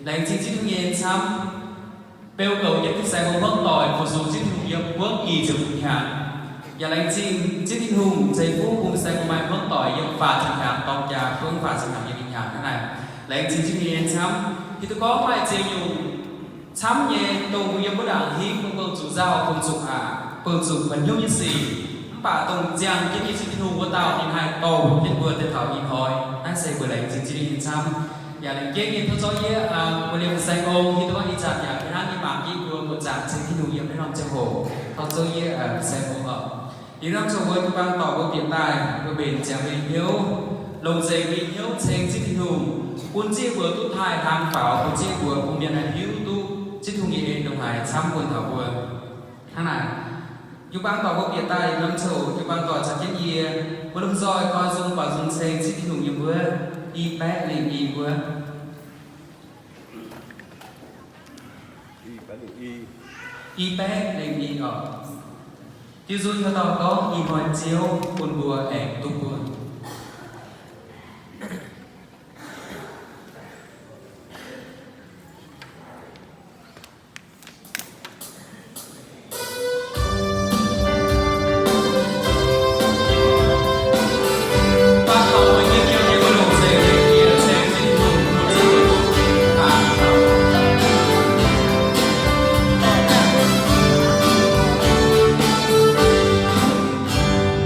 Laengz zingh Ziouv Tin-Hungh nyei camv, beu goux jienv fin-saeng wuov hmuangv doic fu-sux Ziouv Tin-Hungh yiem wuov ih ziepc hnyangx. Yaac laengz zingh Ziouv Tin-Hungh ceix fuqv bun fin-saeng wuov maaih hmuangv doic yiem faah ziepc hnyangx dorng jaax, fungx faah ziepc hnyangx yiem ih hnyangx hnangv naaic. Laengz zingh Ziouv Tin-Hungh nyei camv, hiuv duqv gorngv maaih ziex nyungc camv nyei, dongh mbuo yiem wuov ndaangc hingv, mbuo buangh zuqc nzauh, buangh zuqc aqc, buangh zuqc kuonx hnyouv nyei sic. Mv baac dongh ziangh jienv nyei Ziouv Tin-Hungh wuov dauh ninh haih dorh jienv mbuo deix taux ih hnoi. Naaiv se mbuo laengz zingh Ziouv Tin-Hungh nyei camv. Yaac laengz jienv nyei tov zorqv yie, mbuo liemh fin-saeng ong, hiuv duqv gorngv ih zanc yaac fih hnangv nyei mangc jienv mbuo buoqc zaangc ceng Tin-Hungh yiem naaiv norm ziangh hoc. Tov zorqv yie fin-saeng ong oc. Liuz norm ziangh hoc jiu-baang dorc mbuo bieqc daaih, mbuo mbenc ziangx mbuo nyei hnyouv, longc nzengc mbuo nyei hnyouv ceng Ziouv Tin-Hungh, bun zieqv mbuo duqv taaih hlang faaux, bun zieqv mbuo bun mienh haih hiuv duqv Ziouv Tin-Hungh nyei en ndongc haaix camv bun taux mbuo. Hnangv naaic, jiu-baang dorc mbuo bieqc daaih norm ziangh hoc, jiu-baang dorc caux jienv yie, mbuo lomh nzoih koi nzung baaux nzung ceng Ziouv Tin-Hungh yiem wuov i baeqv lengh i wuov. I baeqv lengh i oc. Diuh nzung haaix dauh gorngv, Ih hnoi Ziouv bun mbuo aengx duqv buonc.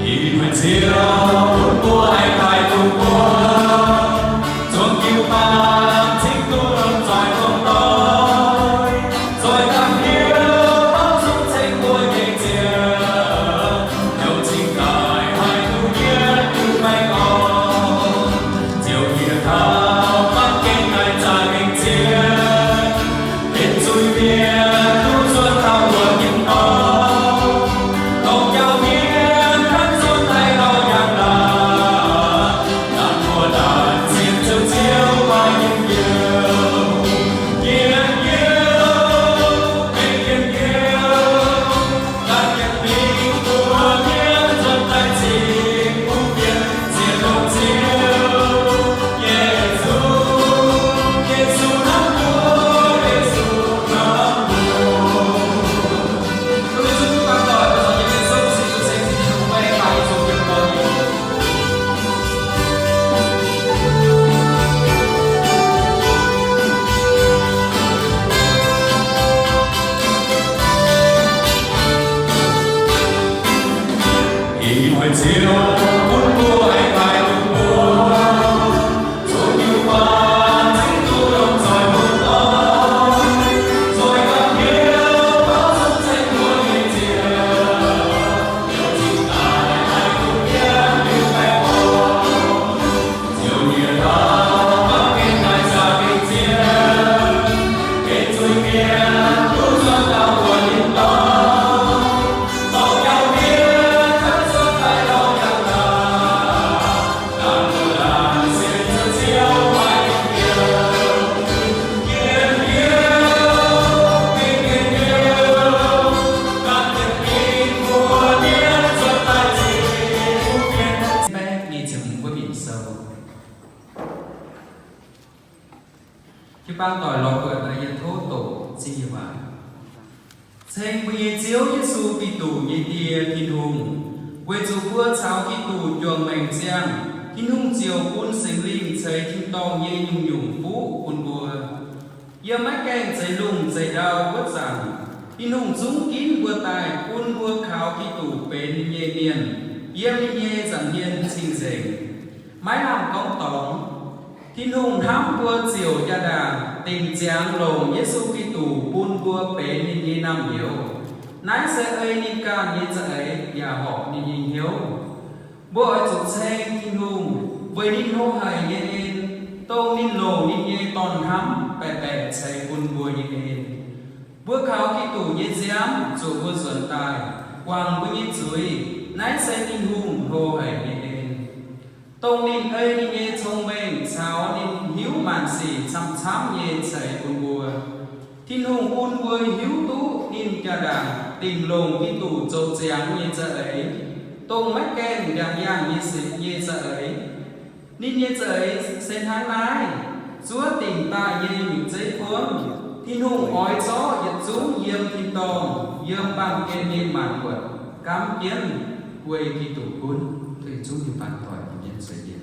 Ih hnoi Ziouv bun mbuo aengx daaih duqv buonc, zuangx jiu-baang cingx duqv lomh nzoih lomh nzoih, nzoih ganh hnyouv zungv ceng mbuo nyei Ziouv, hnyouv cingx daaih haih duqv yietv duqv baengh orn. Ziouv bieqc taux mangc gengh daaih zaah mingh Ziouv, benx zuiz-mienh duqv zuotc taux mbuo nyei dorngx, dongh jauv mienh hnangv zuotc daaih lauh yangh laangz, naaiv mbuo naaic sienx Ziouv, Ziouv maaih njien-youh, njien-youh, njien-youh. Jiu-baang doic lorz buatc naaiv, yie tov doqc Zingh Nyeic waac. Ceng mbuo nyei Ziouv Yesu Giduc nyei Die, Tin-Hungh, weic zuqc mbuo caux Giduc juangc maengc ziangh, Tin-Hungh ziouc bun Singx Lingh ceix tin-dorngh nyei nyungc-nyungc fuqv bun mbuo. Yiem maiv gaengh zeix lungh zeix ndau wuov zanc, Tin-Hungh zungv ginv mbuo daaih bun mbuo kaux Giduc benx ninh nyei mienh, yiem ninh nyei nza'hmien cing-nzengc, maiv lamh gorngv dorngx. Tin-Hungh hnamv mbuo ziouc jaa-ndaangc dingc ziangx longc Yesu Giduc bun mbuo benx ninh nyei naamh nyouz. Naaiv se ei ninh ganh nyei za'eix yaac horpc ninh nyei hnyouv. Mbuo oix zuqc ceng Tin-Hungh weic ninh hlo haic nyei en, dongh ninh longc ninh nyei Dorn-hnamv baeqc baeqc ceix bun mbuo nyei en. Mbuo kaux Giduc nyei nziaamv zuoqc mbuo nzuonx daaih, guangc mbuo nyei zuiz. Naaiv se Tin-Hungh hlo haic nyei en. Dongh ninh ei ninh nyei cong-mengh caux ninh hiuv maanc sic camv-camv nyei ceix bun mbuo. Tin-Hungh bun mbuo hiuv duqv ninh jaa-ndaangc dingc longc Giduc zoux ziangx nyei za'eix, dongh maiv gaengh ndiangx-yaangh nyei sic nyei za'eix. Ninh nyei za'eix se hnangv naaiv, zuov dingc daaih nyei nyungc zeiv fo? Tin-Hungh oix zorqv yietc zungv yiem tin-dorngh, yiem baamh gen nyei maanc buatc, gaamv jienv guei Giduc gunv. Duqv yietc zungv jiu-baang doic, jienv ceix yiem.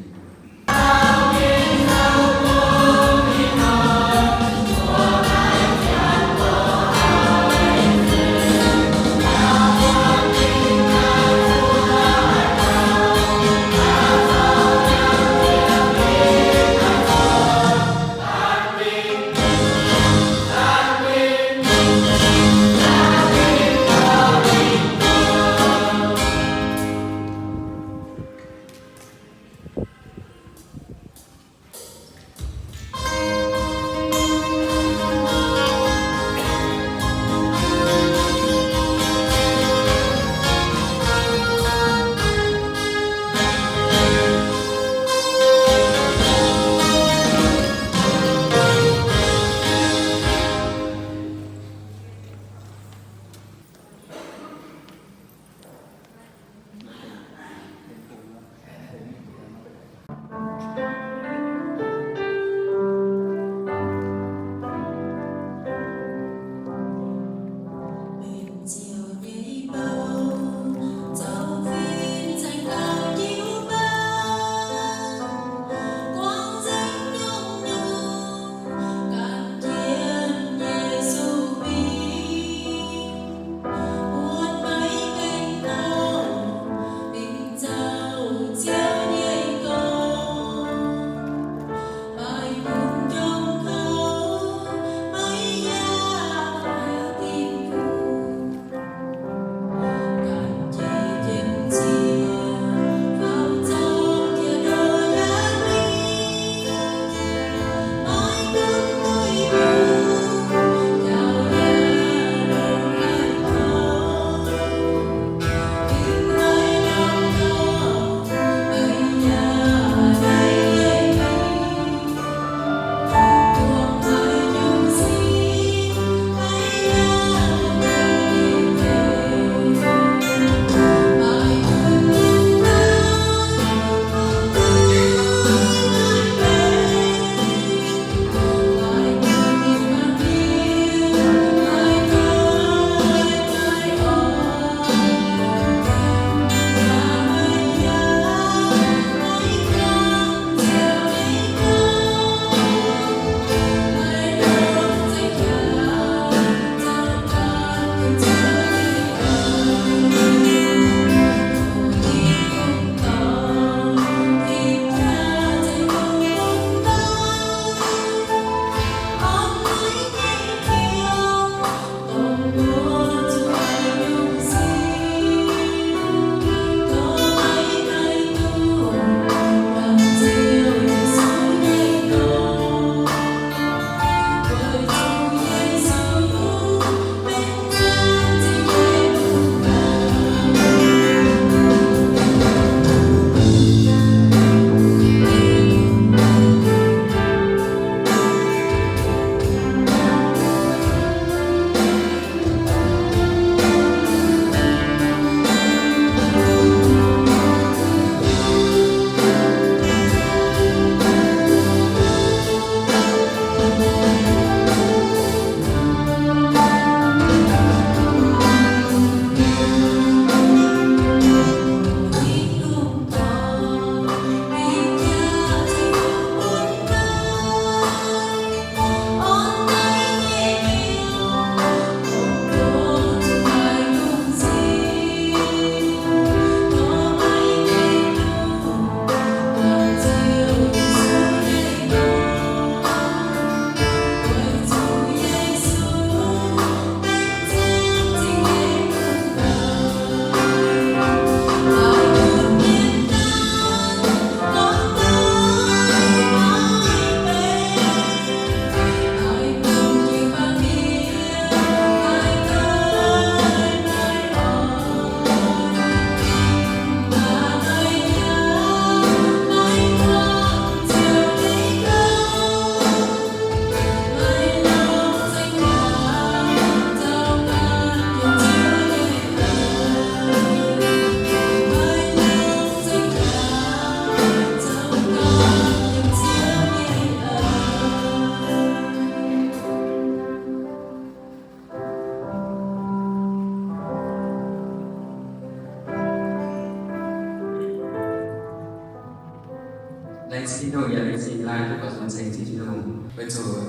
Tin-Hungh yaac laengz zingh laanh duqv buatc nzengc Tin-Hungh. Weic zuqc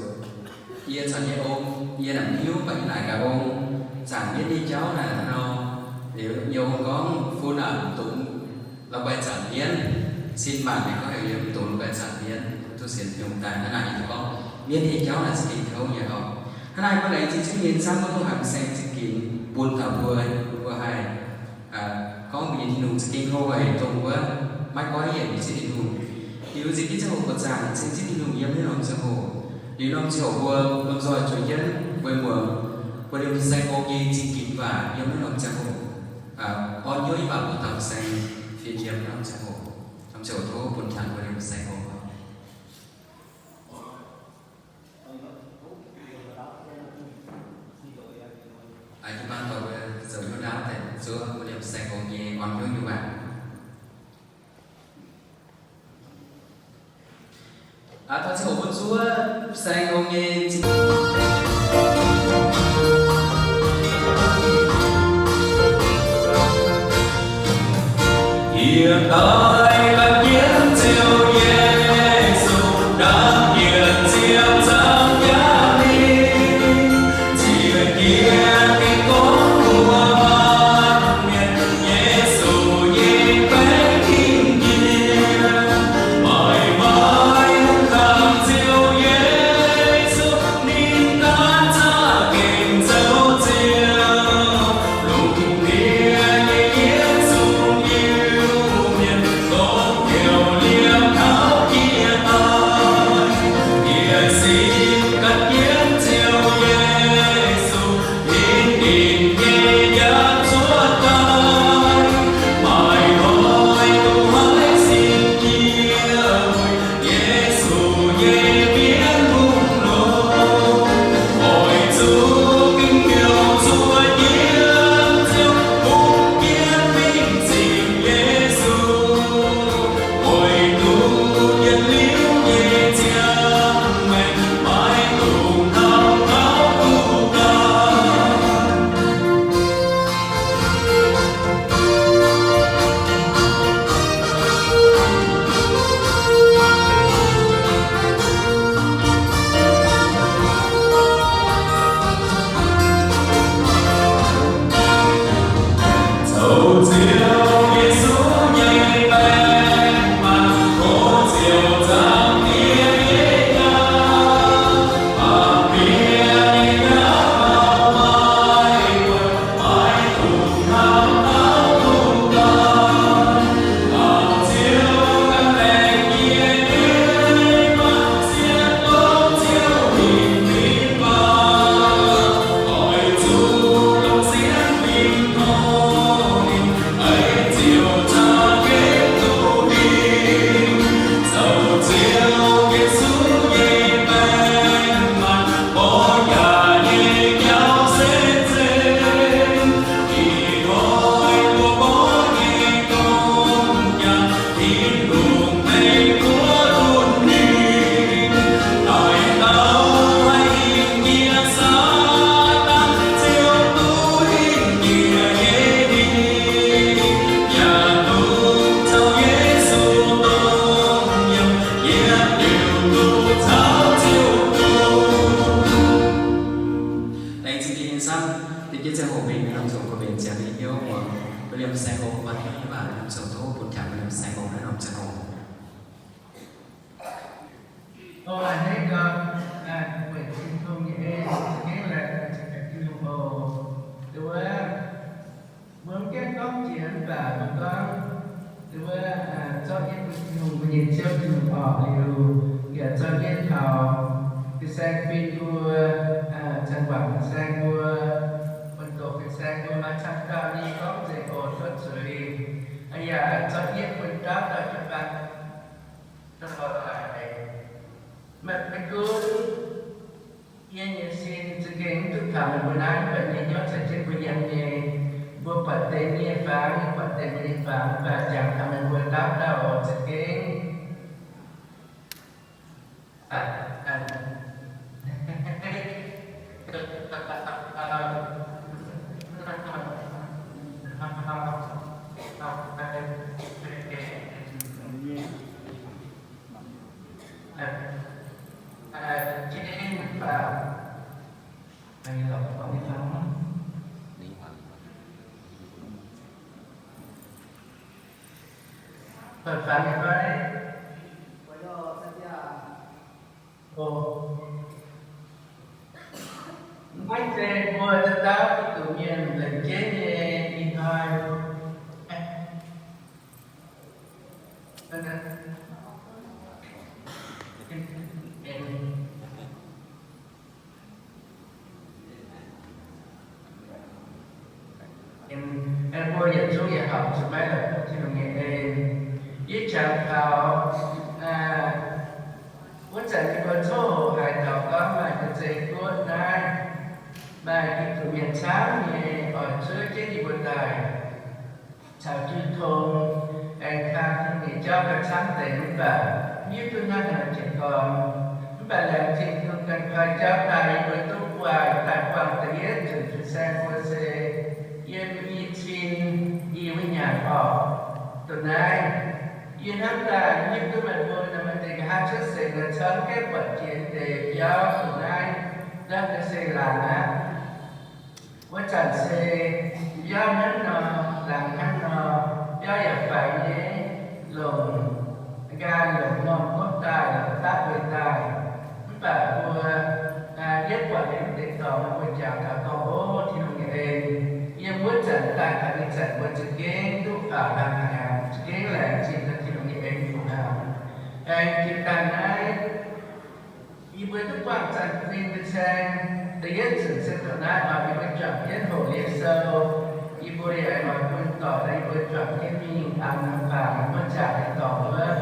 yie caux nyei ong, yie naaic mv hiuv, mv baac yie naaic gaax ong, zaangc mienv nyei jauv naaic nor, liuz nyei ong gorngv, Fun aac, mv dungx la'guaih zaangc mienv. Sin maanc ninh gorngv heuc yie mv dungx la'guaih zaangc mienv, duqv sienx Tin-Hungh daaih. Hnangv naaic yie gorngv mienv nyei jauv naaic za'gengh kouv nyei oc. Hnangv naaic mbuo laengz zingh Ziouv nyei camv, mbuo duqv haiz m'seng za'gengh bun taux mbuo, bun mbuo haih gorngv mbuo nyei Tin-Hungh za'gengh hlo haic dongh wuov maiv goiv yienc nyei Ziouv Tin-Hungh. Liuz za'gengh ziangh hoc buoqc zaangc ceng Ziouv Tin-Hungh yiem naaiv norm ziangh hoc. Liuz norm ziangh hoc mbuo lomh nzoih zueiz jienv weic muangx mbuo liemh fin-saeng ong nyei zingh ginx waac yiem naaiv norm ziangh hoc. Orn hnyouv yie waac bun taux m'seng fim yiem naaiv norm ziangh hoc. Norm ziangh hoc tov bun taux mbuo liemh fin-saeng ong. Aa, jiu-baang dorh mbuo zoux hnyouv ndaauv daaih zuov mbuo liemh fin-saeng ong nyei orn hnyouv nyei waac. Aa, taux ziangh hoc mbuo zuov fin-saeng ong nyei zingh Yie daaih ganh jienv Ziouv Yesu, dangh yietc ziepc zangc jaa ninh, zieqv jienv ging gorngv mbuox maanc mienh, Yesu nyei baeqv ginv njiec. Maaih maaiz hungh kangx Ziouv Yesu, ninh daaih zaqc gengh zoux Ziouv. Lungh ndiev nyei yietc zungv Iu-Mienh, gorngv heuc liemh taux jiex daaih, yie sin ganh jienv Ziouv Yesu, ninh nyei jaax zuov daaih. Maaih hnoi duqv maiv sin jiex wuic Yesu nyei mienv hungh longx. Oix zuqc gengh heuc zuov jienv Ziouv, hungh jienv mingh zingc Yesu. Weic zuqc yietc liuz nyei ziangh maengc maiv dungx taux taux duqv ganh. Zoux Ziouv Yesu nyei baeng maanh, gox ziouc zaangc Diex nyei jauv. Laengz zingh jienv nyei samv, deix jienv ziangh hoc mingh, norm ziangh hoc mbuo mbenc ziangx nyei hnyouv muangx mbuo liemh saeng-ong, mbuo nyei waac norm ziangh hoc tov bun taux mbuo liemh saeng-ong naaiv norm ziangh hoc. O a'hneiv gau, weic Tin-Hungh nyei en, za'gengh laengz zingh Tin-Hungh oc. Nduov, mbuo mv gaengh gorngv jiex mv baac mbuo gorngv, nduov, zorqv yietv bun Tin-Hungh, mbuo nyei Ziouv Tin-Hungh orqc liuz, yaac zorqv yietv taux fin-saeng fim mbuo, cang guangc fin-saeng mbuo, buonv doqc fin-saeng mbuo maaih camv dauh nyei gorngv nzengc oc, tov zuiz. Yaac zorqv yietv bun dauh dauh jiu-baang Maaih maiv gunv yie nyei sin za'gengh mv duqv taux meih mbuo naaiv, mv baac nyei hnyouv caux jienv mbuo yiem nyei. Mbuo buatc deix nyei fangx, buatc deix mbuo nyei fangx, mv baac jangx taux meih mbuo dauh dauh oc za'gengh. Maiv zeiz mbuo dauh dauh Giduc mienh lengc jeiv nyei ih hnoi. Mbuo yietc zungv yietc horpc zuqc maiv la'kuqv Tin-Hungh nyei en. Yie jangx taux wuov zanc yie mbuo coqv hoqc haiz taux gorngv maaih deix zei guoqv naaiv, maaih Giduc mienh camv nyei oix cuotv jienv yie mbuo daaih caux jiu tong, aengx kaa Tin-Hungh nyei jauv gauh camv deix mv baac mv hiuv duqv hnangv haaix nor jiez gorn. Mv baac laengz zingh Tin-Hungh ganh koi jauv daaih yie mbuo duqv guaaih daaih buangh da'yietv nzunc fin-saeng mbuo se yiem i cin i wuov hnyangx orqc. Dongh naaiv yie hnamv daaih hiuv duqv meih mbuo nor maaih deix nqa'haav cuotv seix nor camv gaengh buatc jiex deix biauv dongh naaiv, ndortv deix se laangz aqv. Wuov zanc se biauv hnangv nor, laangz hnangv nor, biauv yaac faix nyei, longc nqaai longc m'normh gomv daaih, longc dapv weih daaih. Mv baac mbuo yietv buatc liuz deix dorngx, mbuo jangx taux gorngv, O, Tin-Hungh nyei en. Yiem wuov zanc daaih taux ih zanc mbuo za'gengh duqv faaux hnangv haaix, za'gengh laengz zingh taux Tin-Hungh nyei en fungc hnaangx. Aengx jiex daaih naaiv, yie mbuo duqv buangh zanc fin-saeng da'yietv nzunc se taux naaiv oc, yie mbuo juangc jienv hoqc Liepc Sou. Yie mbuo yaac oix bun doic, yie mbuo juangc jienv mingh aengx faangx wuov zanc nyei dorngx wuov.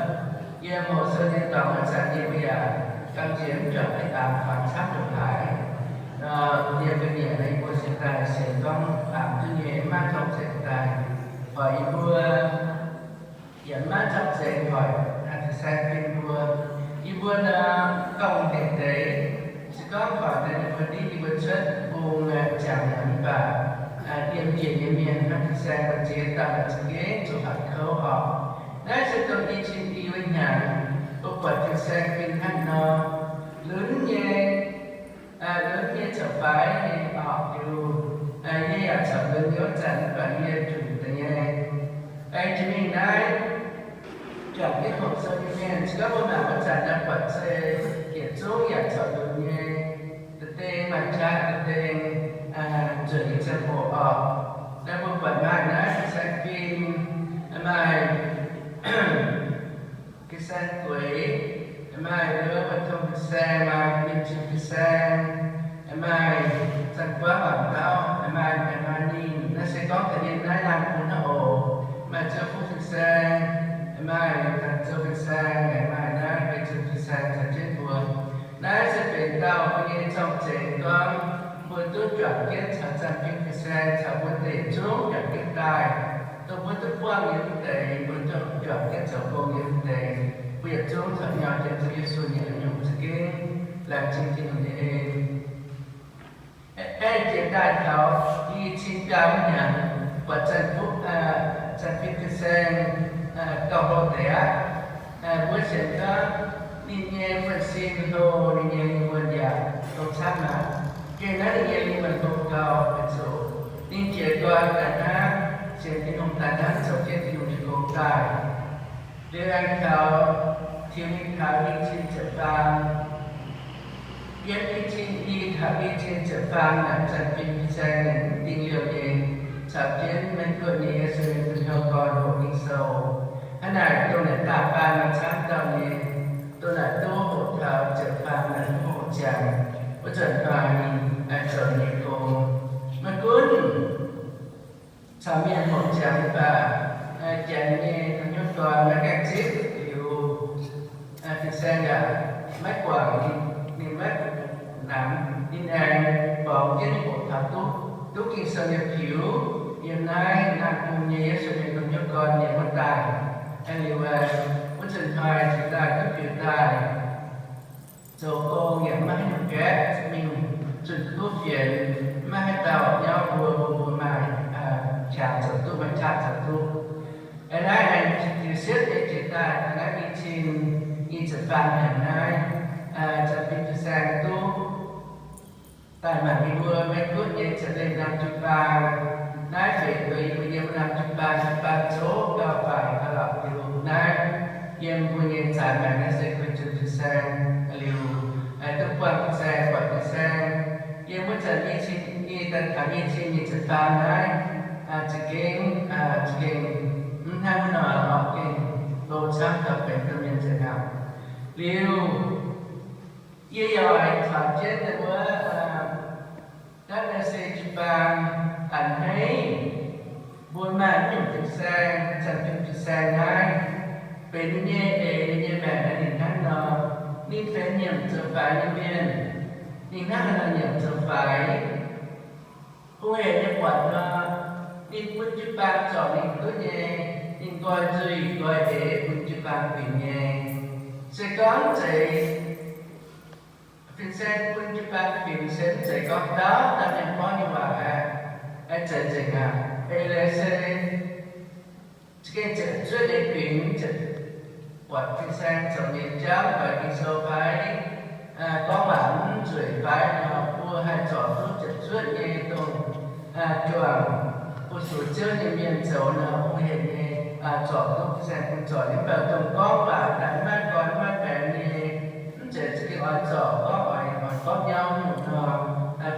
Yiem hoqc sou nyei dorngx wuov zanc yie mbuo yaac gamh nziex mv juangc jienv aengx faangx camv ndongc haaix. Yiem ga'nyiec yie mbuo se daaih sienx gorngv aengx duqv nyei, maiv torngv zengc daaih hoic yie mbuo. Yaac maiv torngv zengc hoic fin-saeng fin mbuo. Yie mbuo nor, dongh hec deix, se gorngv hoic nor, yie mbuo ndiev yie mbuo cuotv bung ziangx mv baac yiem njiec nyei mienh hnangv fin-saeng mbuo ziex dauh za'gengh zuqc hatc kouv orqc. Naaiv se dongh i cin i wuov hnyangx, mbuo buatc fin-saeng fin hnangv nor, lunx nyei, lunx nyei caux faix nyei orqc. Liuz yie yaac corc lunx nyei wuov zanc mv baac yie junc deix nyei. Aengx jiex mingh naaiv, juangc jienv hoqc sou nyei mienh, se gorngv mbuo mangc wuov zanc naaiv buatc se yietc zungv yaac corc lunx nyei. Da'dengh maaih qaqv, da'dengh nzueic nyei ziangh hoc orqc. Naaiv mbuo buatc maaih naaiv fin-saeng fin, maaih fin-saeng gueix, maaih wuov mbu'ndongx fin-saeng, maaih mienh cing fin-saeng, maaih zanc guaav mangc gaax, maaih, maaih ninh, naaiv se gorngv da'nyeic naaiv laanh bun hnangv oc. Maaih ziouv fuqv fin-saeng, maaih zanc zoux fin-saeng, maaih naaiv mbuo cing fin-saeng caux jienv mbuo. Naaiv se benx dauh mbuo nyei zorng-zengx gorngv mbuo duqv juangc jienv caux zanc fin fin-saeng caux mbuo deic zungv juangc jienv daaih, dongh mbuo duqv buangh nyei wuov deix, mbuo juangc jienv zoux gong nyei wuov deix, mbuo yietc zungv corc nyau jienv Ziouv Yesu nyei longx nyungc za'gengh laengz zingh Tin-Hungh nyei en. Aengx jiex daaih taux i cin biaa wuov hnyangx, buatc zanc fuqv, zanc fin fin-saeng gauh hlo deix aqv. Mbuo sienx gorngv ninh nyei buonv-sin hlo, ninh nyei lingh wuonh yaac hlo camv aqv. Gengh naaiv ninh nyei lingh wuonh hlo gauh weic zuqc ninh jiez gorn daaih hnangv, sienx Tin-Hungh daaih hnangv, zoux jienv Tin-Hungh nyei gong daaih. Liuz aengx taux, tiux mingh taux i cin ziepc faam. Yiem i cin i taux i cin ziepc faam naaic, zanc fin fin-saeng ninh mv dingh liouh nyei, caux jienv maiv guoqv nyei Yesu mienh dunh hnyouv gorn hoqc Ging-Sou. Hnangv naaic, dongh naaic daaih baan maaih camv dauh nyei, dongh naaic duqv hoqc taux ziepc faam naaic duqv hoqc ziangx, wuov zanc hnoi ninh zoux nyei gong. Maiv gunv caux mienh hoqc ziangx mv baac, janx nyei dunh hnyouv gorn maiv gaengh zipv liuz, fin-saeng yaac maiv guangc ninh, ninh maiv namx, ninh aengx borngz jienv ninh hoqc taux duqv, duqv Ging-Sou nyei piux, yiem naaiv laanh bung nyei Yesu mienh dunh hnyouv gorn yiem wuov daaih. Aengx liuz, wuov zanc hnoi cingx daaih duqv piux daaih, zoux gong yaac maiv haih nyungc gaeqv, mingh zunh kuv fienx, maiv haaix dauh nyauv mbuo, mbuo, mbuo maaih qangx zoux duqv, maaih qaqv zoux duqv. Aengx naaiv aengx tiux siepv nyei jiex daaih, naaiv i cin i ziepc faam hnyangx naaiv, zanc fin fin-saeng duqv Daaih mangc yie mbuo Meiv Guoqv nyei za'eix norm jiu-baang. Naaiv benx dongh yie mbuo yiem norm jiu-baang, jiu-baang zoqc gauh faix gauh lorqc diuc naaiv. Yiem mbuo nyei zaaix maengc naaiv se guei zunh fin-saeng liuz, duqv buangh fin-saeng, buatc fin-saeng. Yiem wuov zanc i cin, i daaih taux i cin nyic ziepc faam naaiv, za'gengh, za'gengh mv hnangv wuov nor, oix gengh hlo camv taux benx domh mienh nzengc aqv. Liuz, yie yaac caux jienv wuov W W C jiu-baang a'hneiv mbuo maaih nyungc fin-saeng, zanc fin-saeng naaiv benx ninh nyei eix, ninh nyei maengc naaiv ninh hnangv nor. Ninh benx nyiemc zoux faix nyei mienh. Ninh hnangv haaix nor nyiemc zoux faix? Hungh hec nyei buatc nor, ninh bun jiu-baang zorc ninh duqv nyei. Ninh nqoi nzuih nqoi eix bun jiu-baang binc nyei. Se gorngv zeiz fin-saeng bun jiu-baang binc se mv zeiz gorngv dauh dauh mienh gorngv nyei waac aqv. Mv zeiz nzengc aqv. Eix leiz se za'gengh ziepc zuoqv nyei kuinx, ziepc, buatc fin-saeng zoux nyei jauv, doix Ging-Sou fai gorngv waac mv nzueic fai nor, mbuo haih zorc duqv ziepc zuoqv nyei dongh juangc fu-sux Ziouv nyei mienh zoux nor, hungh hec nyei zorc duqv fin-saeng bun zorc. Mv baac dongh gorngv waac daaih maiv gorn maiv baengx nyei, mv zeiz za'gengh oix zorc, gorngv oix, oix gorngv nyauv nyungc nor,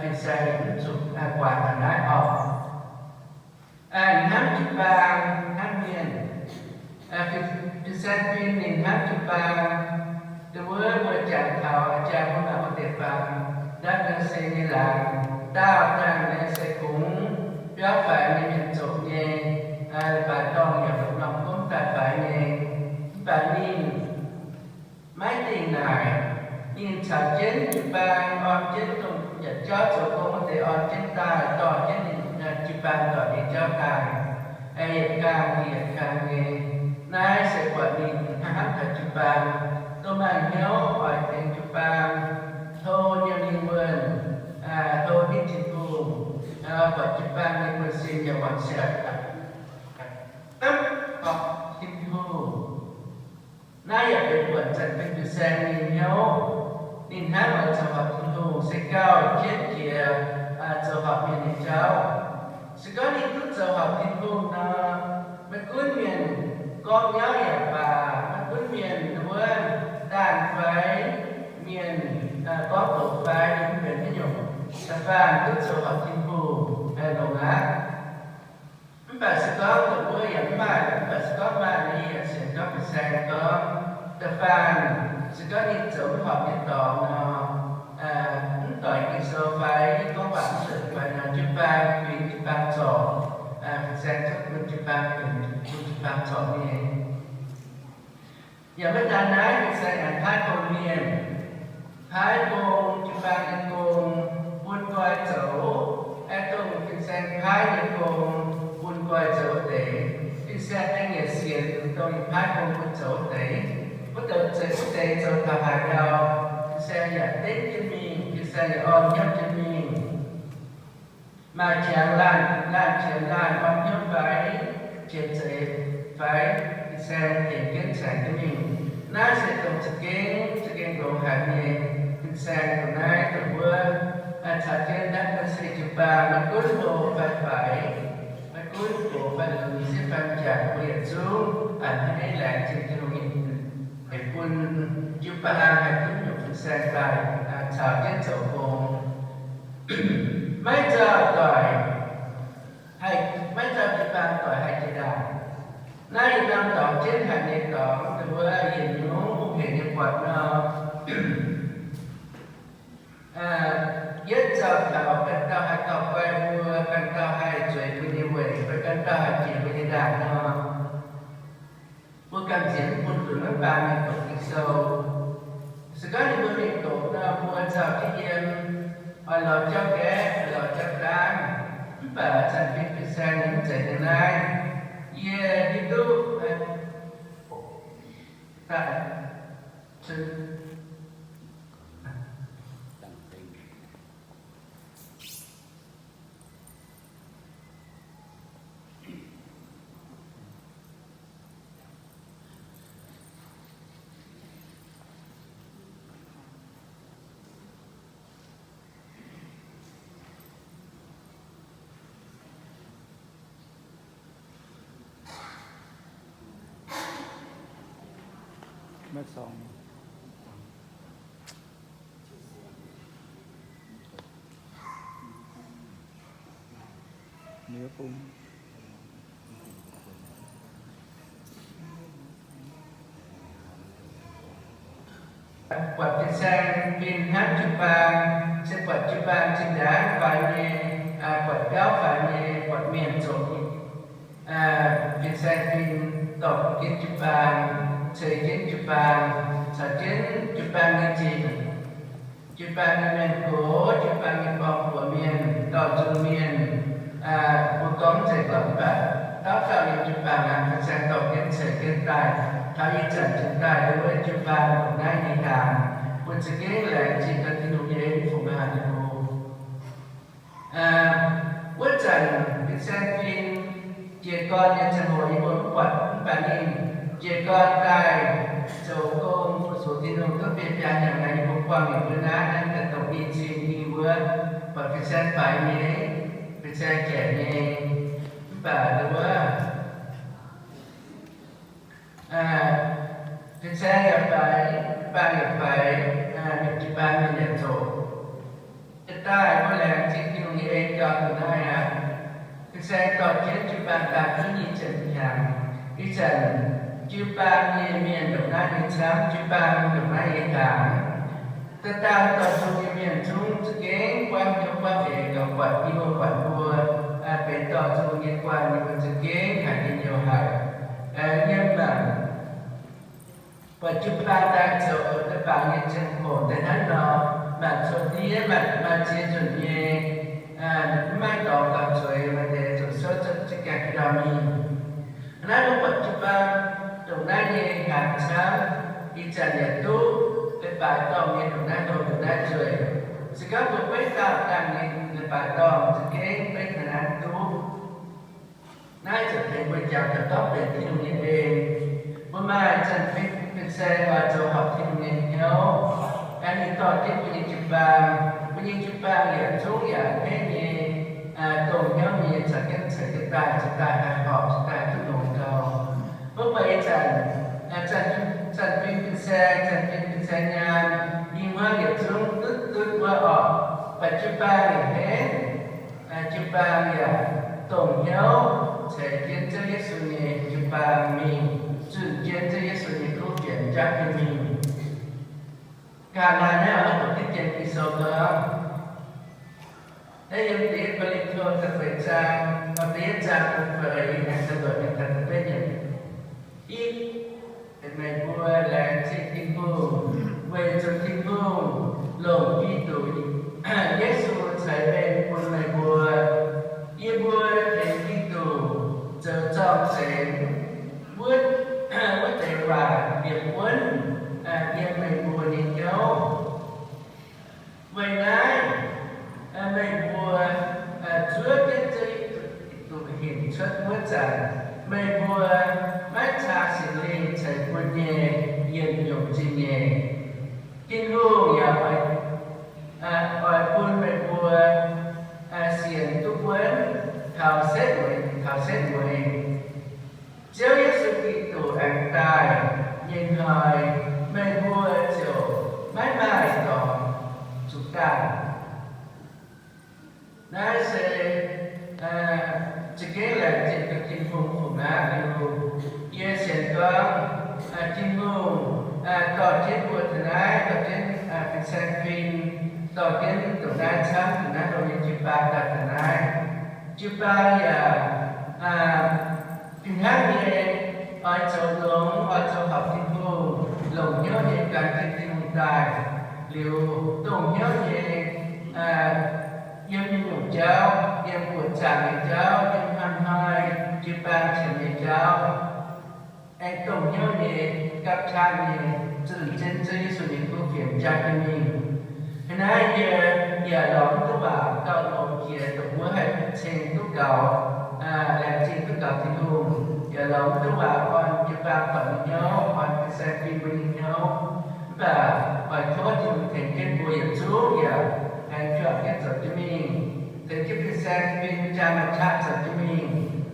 fin-saeng mv zuqc guangc ga'naaiv oc. Hnamv jiu-baang hnangv mienh. Fin-saeng fin ninh hnamv jiu-baang. Dongh wuov mbuo jangx taux jaa mbuo maaih wuov deix baamh ndapv naaiv se nyei laangz, daauh dangh naaiv se kungx biauv faix nyei mienh zoqc nyei, leiz-baaix dorngh yaac norm gomv daaih faix nyei. Mv baac ninh maiv dingh naaic, ninh caux jienv jiu-baang, orn jienv dongh yietc jauv zoux gong wuov deix orn jienv daaih, dorh jienv ninh jiu-baang doic nyei jauv daaih, yietc kang yietc kang nyei. Naaiv se buatc ninh hnamv taux jiu-baang, dongh maaih hnyouv oix tengx jiu-baang, hlo yiem ninh wuonh, hlo nitv Tin-Hungh, buatc jiu-baang nyei buonv-sin yaac wangc siac. Hnamv horpc Tin-Hungh. Naaiv yaac benx buonc zanc fin-saeng nyei hnyouv. Ninh hnamv oix zoux horpc Tin-Hungh, se gauh jienv jiex zoux horpc mienh nyei jauv. Se gorngv ninh duqv zoux horpc Tin-Hungh nor, maiv gunv mienh gorngv nyauv yaac baac, maiv gunv mienh wuov daanh fai, mienh gorngv doqc fai, ninh mv benx haaix nyungc. Da'faanh duqv zoux horpc Tin-Hungh longx aqv. Mv baac se gorngv dongh wuov yaac mv maaih, mv baac se gorngv maaih, yie yaac sienx gorngv fin-saeng gorngv, da'faanh se gorngv ninh zoux mv horpc nyei dorngx nor, mv doix Ging-Sou fai gorngv waac mv zuqc fai nor, jiu-baang kuinx jiu-baang zorc, fin-saeng zungv bun jiu-baang kuinx, bun jiu-baang zorc nyei. Yaac maiv daan naaiv, fin-saeng aengx paaiv gong-mienh, paaiv gong, jiu-baang nyei gong, bun nqoi zoux, aengx dongh fin-saeng paaiv nyei gong, bun nqoi zoux wuov deix. Fin-saeng aengx nyietc sienx dongh ninh paaiv gong bun zoux wuov deix. Wuov deix zoux, wuov deix zoux taux haaix ndau, fin-saeng yaac dengv jienv mingh, fin-saeng yaac orn hnyouv jienv mingh. Maaih qangx laanh, laanh qangx laanh orn hnyouv fai, qiex zeiz fai, fin-saeng tengx jienv caengx jienv mingh. Naaiv se dongh za'gengh, za'gengh longx haic nyei. Fin-saeng dongh naaiv dongh wuov, caux jienv naaiv se jiu-baang, maiv gunv hlo fai faix, maiv gunv gox fai lunx, sieqv fai m'jangc, mbuo yietc zungv a'hneiv laengz zingh Tin-Hungh nyei bun jiu-baang haih gunv nyungc fin-saeng daaih caux jienv zoux gong. Maiv nzauh doic, haih, maiv nzauh jiu-baang doic haih jiex ndaangc. Naaiv yietc norm dorngx jienv haic nyei dorngx, dongh wuov yietc nyungc hungh hec nyei buatc nor, yietv nzauh taux ganh dauh haih dorh guai mbuo, ganh dauh haih zueiz mbuo nyei weic, fai ganh dauh haih jiex mbuo nyei ndaangc nor, mbuo gamh nziex mv bun zuqc maiv baamh mienh doqc Ging-Sou. Se gorngv ninh mbuo mingh doqc nor, mbuo nzauh jienv yiem, oix lorz jauv gaeqv, oix lorz jauv gaanv. Mv baac zanc fim fin-saeng ninh mv zeiz dongh naaiv. Yie hiuv duqv daaih Maiv congx. Miev bung. Buatc fin-saeng fin hnangv jiu-baang, se buatc jiu-baang zinh ndaangc faix nyei, buatc biauv faix nyei, buatc mienh zoqc fin-saeng fin dorh jienv jiu-baang, ceix jienv jiu-baang, caux jienv jiu-baang nyei zinh, jiu-baang nyei mienh gox, jiu-baang nyei gorngv-buoz mienh, dorh nzung mienh, mbuo gorngv mv zeiz lorqc, mv baac dauh dauh nyei jiu-baang aeqv, fin-saeng dorh jienv ceix jienv daaih, taux ih zanc jiex daaih wuov jiu-baang ndongc naaiv nyei hnaangx, mbuo za'gengh laengz zingh gaax Tin-Hungh nyei en fungx haic ninh mbuo. Wuov zanc fin-saeng fin jiez gorn nyei ziangh hoc yie mbuo mv buatc, mv baac ninh jiez gorn daaih zoux gong fu-sux Tin-Hungh duqv biei biaa hnyangx, yie mbuo buangh yietc wuov naaiv, naaiv daaih dongh i cin i wuov, buatc fin-saeng faix nyei, fin-saeng jaic nyei, mv baac wuov fin-saeng yaac faix, jiu-baang yaac faix, mienh jiu-baang mienh yaac zoqc. Yietc daaih mbuo laengz zingh Tin-Hungh nyei en gauh ndongc naaiv aqv. Fin-saeng dorh jienv jiu-baang daaih duqv nyic ziepc hnyangx. Ih zanc jiu-baang nyei mienh ndongc naaiv nyei camv, jiu-baang ndongc naaiv nyei hnaangx. Daaih daaih dorh nzung nyei mienh zungv za'gengh buangv hnyouv buangv eix gauh buatc yie mbuo, buatc mbuo benx dorh nzung nyei guanh, yie mbuo za'gengh haiz njien-youh haic. Yiem naaic buatc jiu-baang daaih zoux leiz-baaix nyei ziangh hoc daaih hnangv nor, mangc cuotv ndiev maaih ziex nzunc nyei, mv maaih dorngx gauh zueiz, maaih deix zuqc souv za'gengh ndau mingh. Naaiv mbuo buatc jiu-baang ndongc naaiv nyei hnaangx camv, ih zanc yaac duqv leiz-baaix dorngh nyei ndongc naaiv hlo ndongc naaiv nzueic. Se gorngv mbuo beiv daauh dangh nyei leiz-baaix dorngh, za'gengh beiv taux naaiv duqv. Naaiv ziouc benx mbuo jangx taux gorngv benx Tin-Hungh nyei en. Mbuo maaih zanc fin-saeng oix zoux horpc Tin-Hungh nyei hnyouv, ninh dorh jienv mbuo nyei jiu-baang, mbuo nyei jiu-baang yaac zungv yaac a'hneiv nyei, dongh hnyouv nyei caux jienv ceix jienv daaih, ceix daaih haih horpc, ceix daaih duqv longx gau. Mbuo buatc ih zanc, zanc fin fin-saeng, zanc fin fin-saeng nyaanh, i hmuangv yietc zungv duqv duqv wuov orqc, buatc jiu-baang yaac a'hneiv, jiu-baang yaac dongh hnyouv ceix jienv Ziouv Yesu nyei jiu-baang mingh, zunh jienv Ziouv Yesu nyei kuv fienx jangv jienv mingh. Ga'naaiv naaiv oix doqc diqv dien Ging-Sou gorngv, naaiv yiem da'yietv Ko^lin^to da'feix zaang, da'yietv zaang da'feix, aengx da'luoqc mingh da'betv yiemc. Ih meih mbuo laengz zingh Tin-Hungh, weic zuqc Tin-Hungh longc Giduc Yesu ceix mengh bun meih mbuo. Yie mbuo tengx Giduc zoux zorng-zengx wuov, wuov deix waac liepc wuonv yiem meih mbuo nyei hnyouv. Weic naaiv meih mbuo zuov jienv Ziouv Giduc hinc cuotv wuov zanc, meih mbuo maiv caa Singx Lingh ceix bun nyei yienc nyungc zingh nyeic. Tin-Hungh yaac oix bun meih mbuo sienx duqv wuonv taux setv mueiz, taux setv mueiz. Ziouv Yesu Giduc aengx daaih nyei hnoi, meih mbuo ziouc maiv maaih dorngx zuqc dangh. Naaiv se za'gengh laengz zingh duqv Tin-Hungh fungc aqv. Liuz yie sienx gorngv Tin-Hungh dorh jienv mbuo taux naaiv, dorh jienv fin-saeng fin, dorh jienv ndongc naaiv camv, ndongc naaiv hlo nyei jiu-baang daaih taux naaiv. Jiu-baang yaac fih hnangv nyei, oix zoux longx, oix zoux horpc Tin-Hungh, longc hnyouv nyei gan jienv Tin-Hungh daaih. Liuz dongh hnyouv nyei yiem nyungc jauv, yiem buoqc zaangc nyei jauv, yiem hnoi-hnoi jiu-baang qiemx nyei jauv, aengx dongh hnyouv nyei, gapv qaqv nyei, zunh jienv Ziouv Yesu nyei kuv fienx jangv jienv mingh. Hnangv naaiv yie yaac lorz mv duqv waac gauh longx jiex, dongh wuov haih ceng duqv gaux, laengz zingh duqv gaux Tin-Hungh, yaac lorz mv duqv waac orn jiu-baang doic nyei hnyouv, orn fin-saeng fin mbuo nyei hnyouv. Mv baac oix tov Tin-Hungh tengx jienv mbuo yietc zungv yaac aengx juangc jienv zoux jienv mingh, tengx jienv fin-saeng fin jaa maaih qaqv zoux jienv mingh,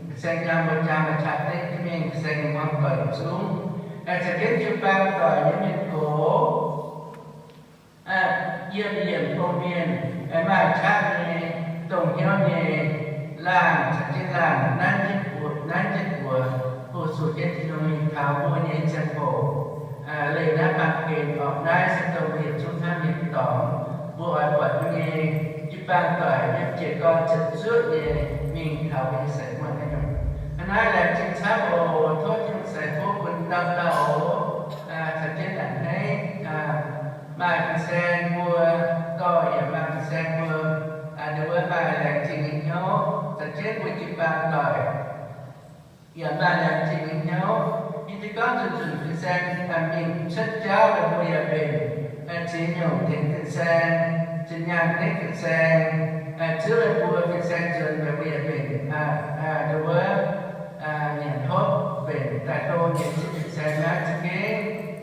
fin-saeng jaa mbuo jaa maaih qaqv dengv jienv mingh, fin-saeng nyei hmuangv doic yietc zungv Caux jienv jiu-baang doic nyei mienh gox, yiem yienc gong-mienh, maaih qaqv nyei, dongh hnyouv nyei, laanh caux jienv laanh, nanv jienv buoz, nanv jienv buoz, fu-sux jienv Tin-Hungh mingh taux mbuo nyei ziangh hoc. Leih naaiv baamh gen orqc, naaiv se dongh mbuo yietc zungv hnamv nyei dorngx. Mbuo oix buatc mbuo nyei jiu-baang doic yiem jiez gorn ziepc zuoqv nyei mingh taux mbuo nyei seix muonh naaiv nyungc. Hnangv naaiv laengz zingh camv oc. Tov Tin-Hungh ceix fuqv bun dauh dauh oc. Caux jienv a'hneiv maaih fin-saeng mbuo, dorh yaac maaih fin-saeng mbuo, ndongc wuov maaih laengz zingh nyei hnyouv. Caux jienv mbuo jiu-baang doic yaac maaih laengz zingh nyei hnyouv. Yie se gorngv nzunc nzunc fin-saeng mingh cuotv jauv, mbuo yaac mbenc ziex nyungc tengx fin-saeng, zinh nyaanh hneiv fin-saeng, ziouv meih mbuo fin-saeng nzuonx, meih mbuo yaac mbenc ndongc wuov nyanc hopv mbenc daaih hlo nyei zipv fin-saeng naaiv za'gengh,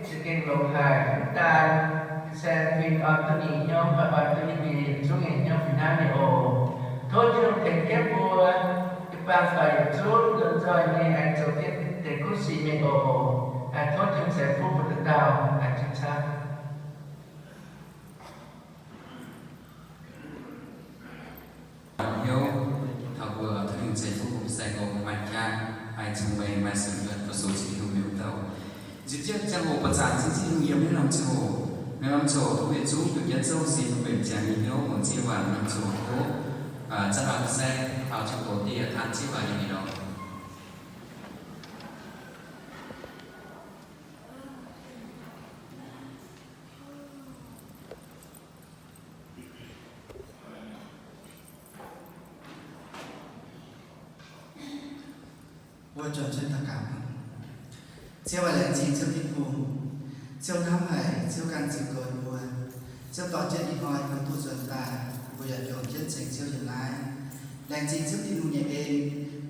za'gengh longx haic. Mv daan fin-saeng fingx oix duqv ninh hnyouv, mv baac oix duqv yie mbuo yietc zungv nyei hnyouv fih hnangv nyei oc. Tov Tin-Hungh tengx jienv mbuo jiu-baang doic yietc zungv lomh nzoih nyei aengx zoux jienv deix kuv sic mingh oc. Tov Tin-Hungh ceix fuqv bun dauh dauh. Laengz zingh camv. Hnyouv taux mbuo, tov Tin-Hungh ceix fuqv bun fin-saeng oc. Maaih qaqv, maaih cong-mengh, maaih suonc yuonh fu-sux Tin-Hungh nyei wuov dauh. Nzipc jienv ziangh hoc buatc zaangc zingh Tin-Hungh yiem naaiv norm ziangh hoc. Naaiv norm ziangh hoc tov mbuo yietc zungv juangc jienv zouv sin, mbenc ziangx nyei hnyouv, muangx Ziouv nyei waac. Norm ziangh hoc tov mbuo fin-saeng taux ziangh hoc diev taan Ziouv waac nyei mienh oc. Mbuo juangc jienv daux gaux. Ziouv aac, laengz zingh Ziouv Tin-Hungh. Ziouv hnamv haic, Ziouv ganh ziux goux mbuo. Ziouv dorh jienv ih hnoi mbuo duqv nzuonx daaih, mbuo yaac juangc jienv ceng Ziouv yiem naaiv. Laengz zingh Ziouv Tin-Hungh nyei en.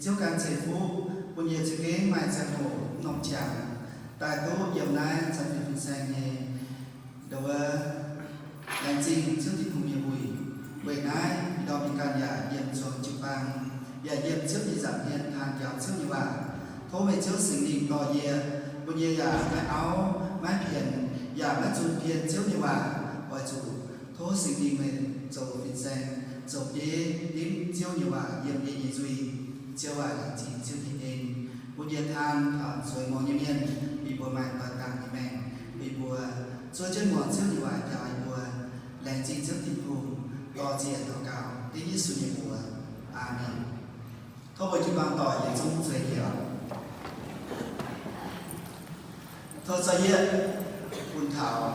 Ziouv ganh ceix fuqv bun yie za'gengh maaih ziangh hoc norm qangx daaih duqv yiem naaiv zanc fin-saeng nyei ndau wuov. Laengz zingh Ziouv Tin-Hungh nyei wuic. Weic naaiv ih ndorm yie ganh yaac yiem zuangx jiu-baang, yaac yiem Ziouv nyei nza'hmien taan njaaux Ziouv nyei waac. Tov meih Ziouv Singx Lingh dorh yie, bun yie yaac maiv auv maiv pienx, yaac maiv zunh pien Ziouv nyei waac. Oix zuqc tov Singx Lingh meih zoux fin-saeng, zoux bieiv dimv Ziouv nyei waac yiem yie nyei nzuih. Ziouv aac, laengz zingh Ziouv nyei en, bun yie taan taux zueiz muangx nyei mienh, bun mbuo maaih doix dangh nyei maengc, bun mbuo zuov jienv muangx Ziouv nyei waac njaaux yie mbuo. Laengz zingh Ziouv Tin-Hungh. Lorz ziex daux gaux dengv Yesu nyei mbuox. Aamen. Tov mbuo jiu-baang doic yietc zungv zueiz hnyouv. Tov zorqv yietv bun taux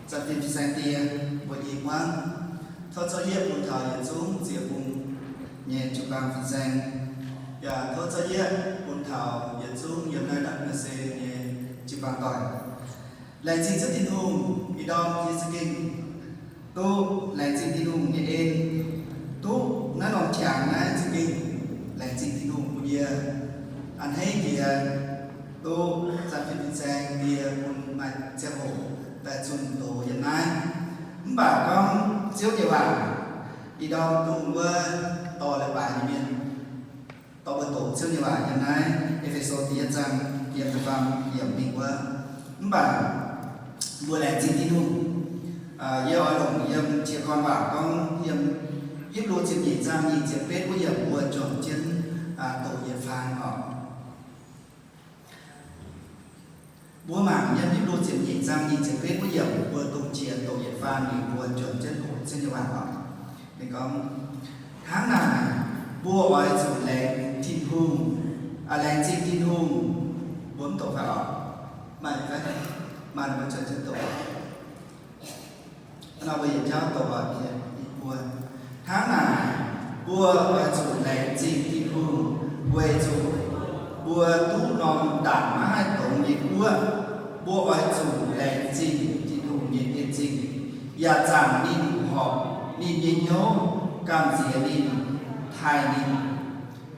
zanc fin-saeng die mbuo i hmuangv. Tov zorqv yietv bun taux yietc zungv ziex bung nyei jiu-baang fin-saeng, yaac tov zorqv yietv bun taux yietc zungv yiem naaiv N S A nyei jiu-baang doic. Laengz zingh Ziouv Tin-Hungh, ih ndorm yie za'gengh duqv laengz zingh Tin-Hungh nyei en, duqv naaiv norm qangx naaiv za'gengh laengz zingh Tin-Hungh bun yie a'hneiv jiex duqv zanc fin fin-saeng die bun maaih ziangh hoc daaih zunh doz yiem naaiv. Mv baac gorngv Ziouv nyei waac, ih ndorm dongh wuov dorh leiz-baaix nyei mienh dorh mbuo doqc Ziouv nyei waac yiem naaiv E^fe^so da'yietv zaang yiem da'faam yiemc mingh wuov. Mv baac mbuo laengz zingh Tin-Hungh. Yie oix longc yiem qiex gorn waac gorngv yiem Hipv^lu ziepc nyeic zaang nyic ziepc betv wuov yiemc mbuo juangc jienv doqc yietc faan oc. Mbuo mangc yiem Hipv^lu ziepc nyeic zaang nyic ziepc betv wuov yiemc mbuo dongh qiex doqc yietc faan liuz mbuo juangc jienv hoqc Ziouv nyei waac oc. Ninh gorngv, hnangv naaic, mbuo oix zuqc laengz Tin-Hungh, laengz zingh Tin-Hungh. Mbuo mv doqc fai oc? Maaih fai? Maaih, mbuo juangc jienv doqc. Nor mbuo yietc jauv doqc aqv, mienh i buo. Hnangv naaic, mbuo oix zuqc laengz zingh Tin-Hungh, weic zuqc mbuo duqv norm ndaangc maiv haih dongz nyei guoqv. Mbuo oix zuqc laengz zingh Tin-Hungh nyei en-zingh, yaac zaangc ninh horpc ninh nyei hnyouv gamh nziex ninh, taaih ninh.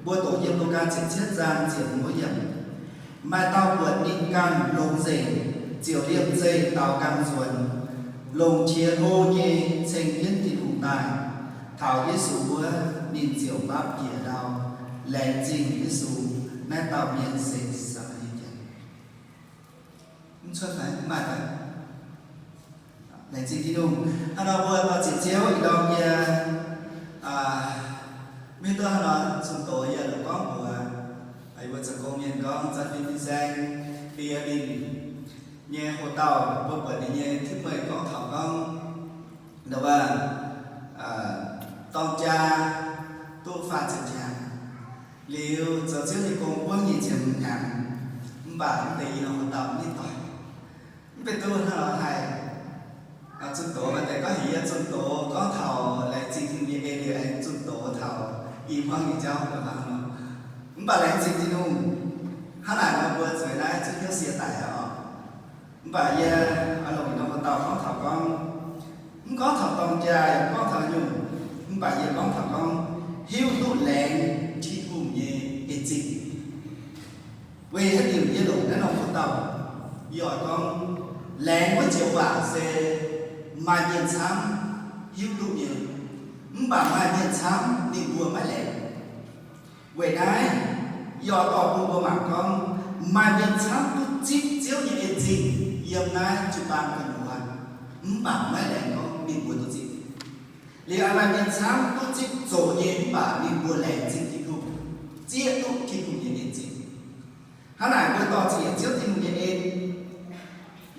Mbuo doqc yiem Lugaa ziepc cietv zaang ziepc hmz yiemc. Maaih dauh buatc ninh ganh longx nzengc, ziouc liemh zeih daaux nqaang nzuonx, longc qiex hlo nyei ceng jienv Tin-Hungh daaih. Taux Yesu wuov, ninh ziouc baapv njiec ndau, laengz zingh Yesu. Naaiv dauh mienh se Saa^maa^li^en. Cuotv fai? Maaih fai? Laengz zingh Tin-Hungh. Hnangv nor mbuo dorh ziec Ziouv ih ndorm yie maiv duqv hnangv nor zunh doz, yie lorz gorngv mbuox mbuo zoux gong mienh gorngv zanc fin-saeng Bieqc Linh nyei hoc-dauh, mbuo buatc ninh nyei tipv meih gorngv taux gorngv, ndau wuov, dorng jaa duqv faah ziepc hnyangx, liuz zoux Ziouv nyei gong buangv nyic ziepc hnyangx, mv baac mv deix i norm hoc-dauh mv doic. Mv baac duqv hnangv nor haih zunh doz, maaih deix gorngv heuc yie zunh doz gorngv taux laengz zingh Tin-Hungh nyei en liuz aengx zunh doz taux i hmuangv nyei jauv, mv baac laengz zingh Tin-Hungh. Hnangv naaic nor mbuo zueiz naaiv zungv hnyouv sie daic aqv oc. Mv baac yie oix longc norm hoc-dauh gorngv taux gorngv, mv gorngv taux dorng jaa, mv gorngv taux nyungc, mv baac yie gorngv taux gorngv hiuv duqv laengz Tin-Hungh nyei en zingh. Weic haaix diuc yie longc naaiv norm hoc-dauh? Yie oix gorngv, laengz wuov joux waac se maaih mienh camv hiuv duqv nyei, mv baac maaih mienh camv ninh mbuo maiv laengz. Weic naaiv, yie oix dorh bun mbuo mangc gorngv, maaih mienh camv duqv zipv Ziouv nyei en zingh yiem naaiv jiu-baang gu'nyuoz, mv baac maiv laengz gorngv ninh mbuo duqv zipv. Liuz maaih mienh camv duqv zipv zoqc nyei, mv baac ninh mbuo laengz zingh Tin-Hungh, zieqv duqv Tin-Hungh nyei en zingh. Hnangv naaic mbuo dorh ziec Ziouv Tin-Hungh nyei en.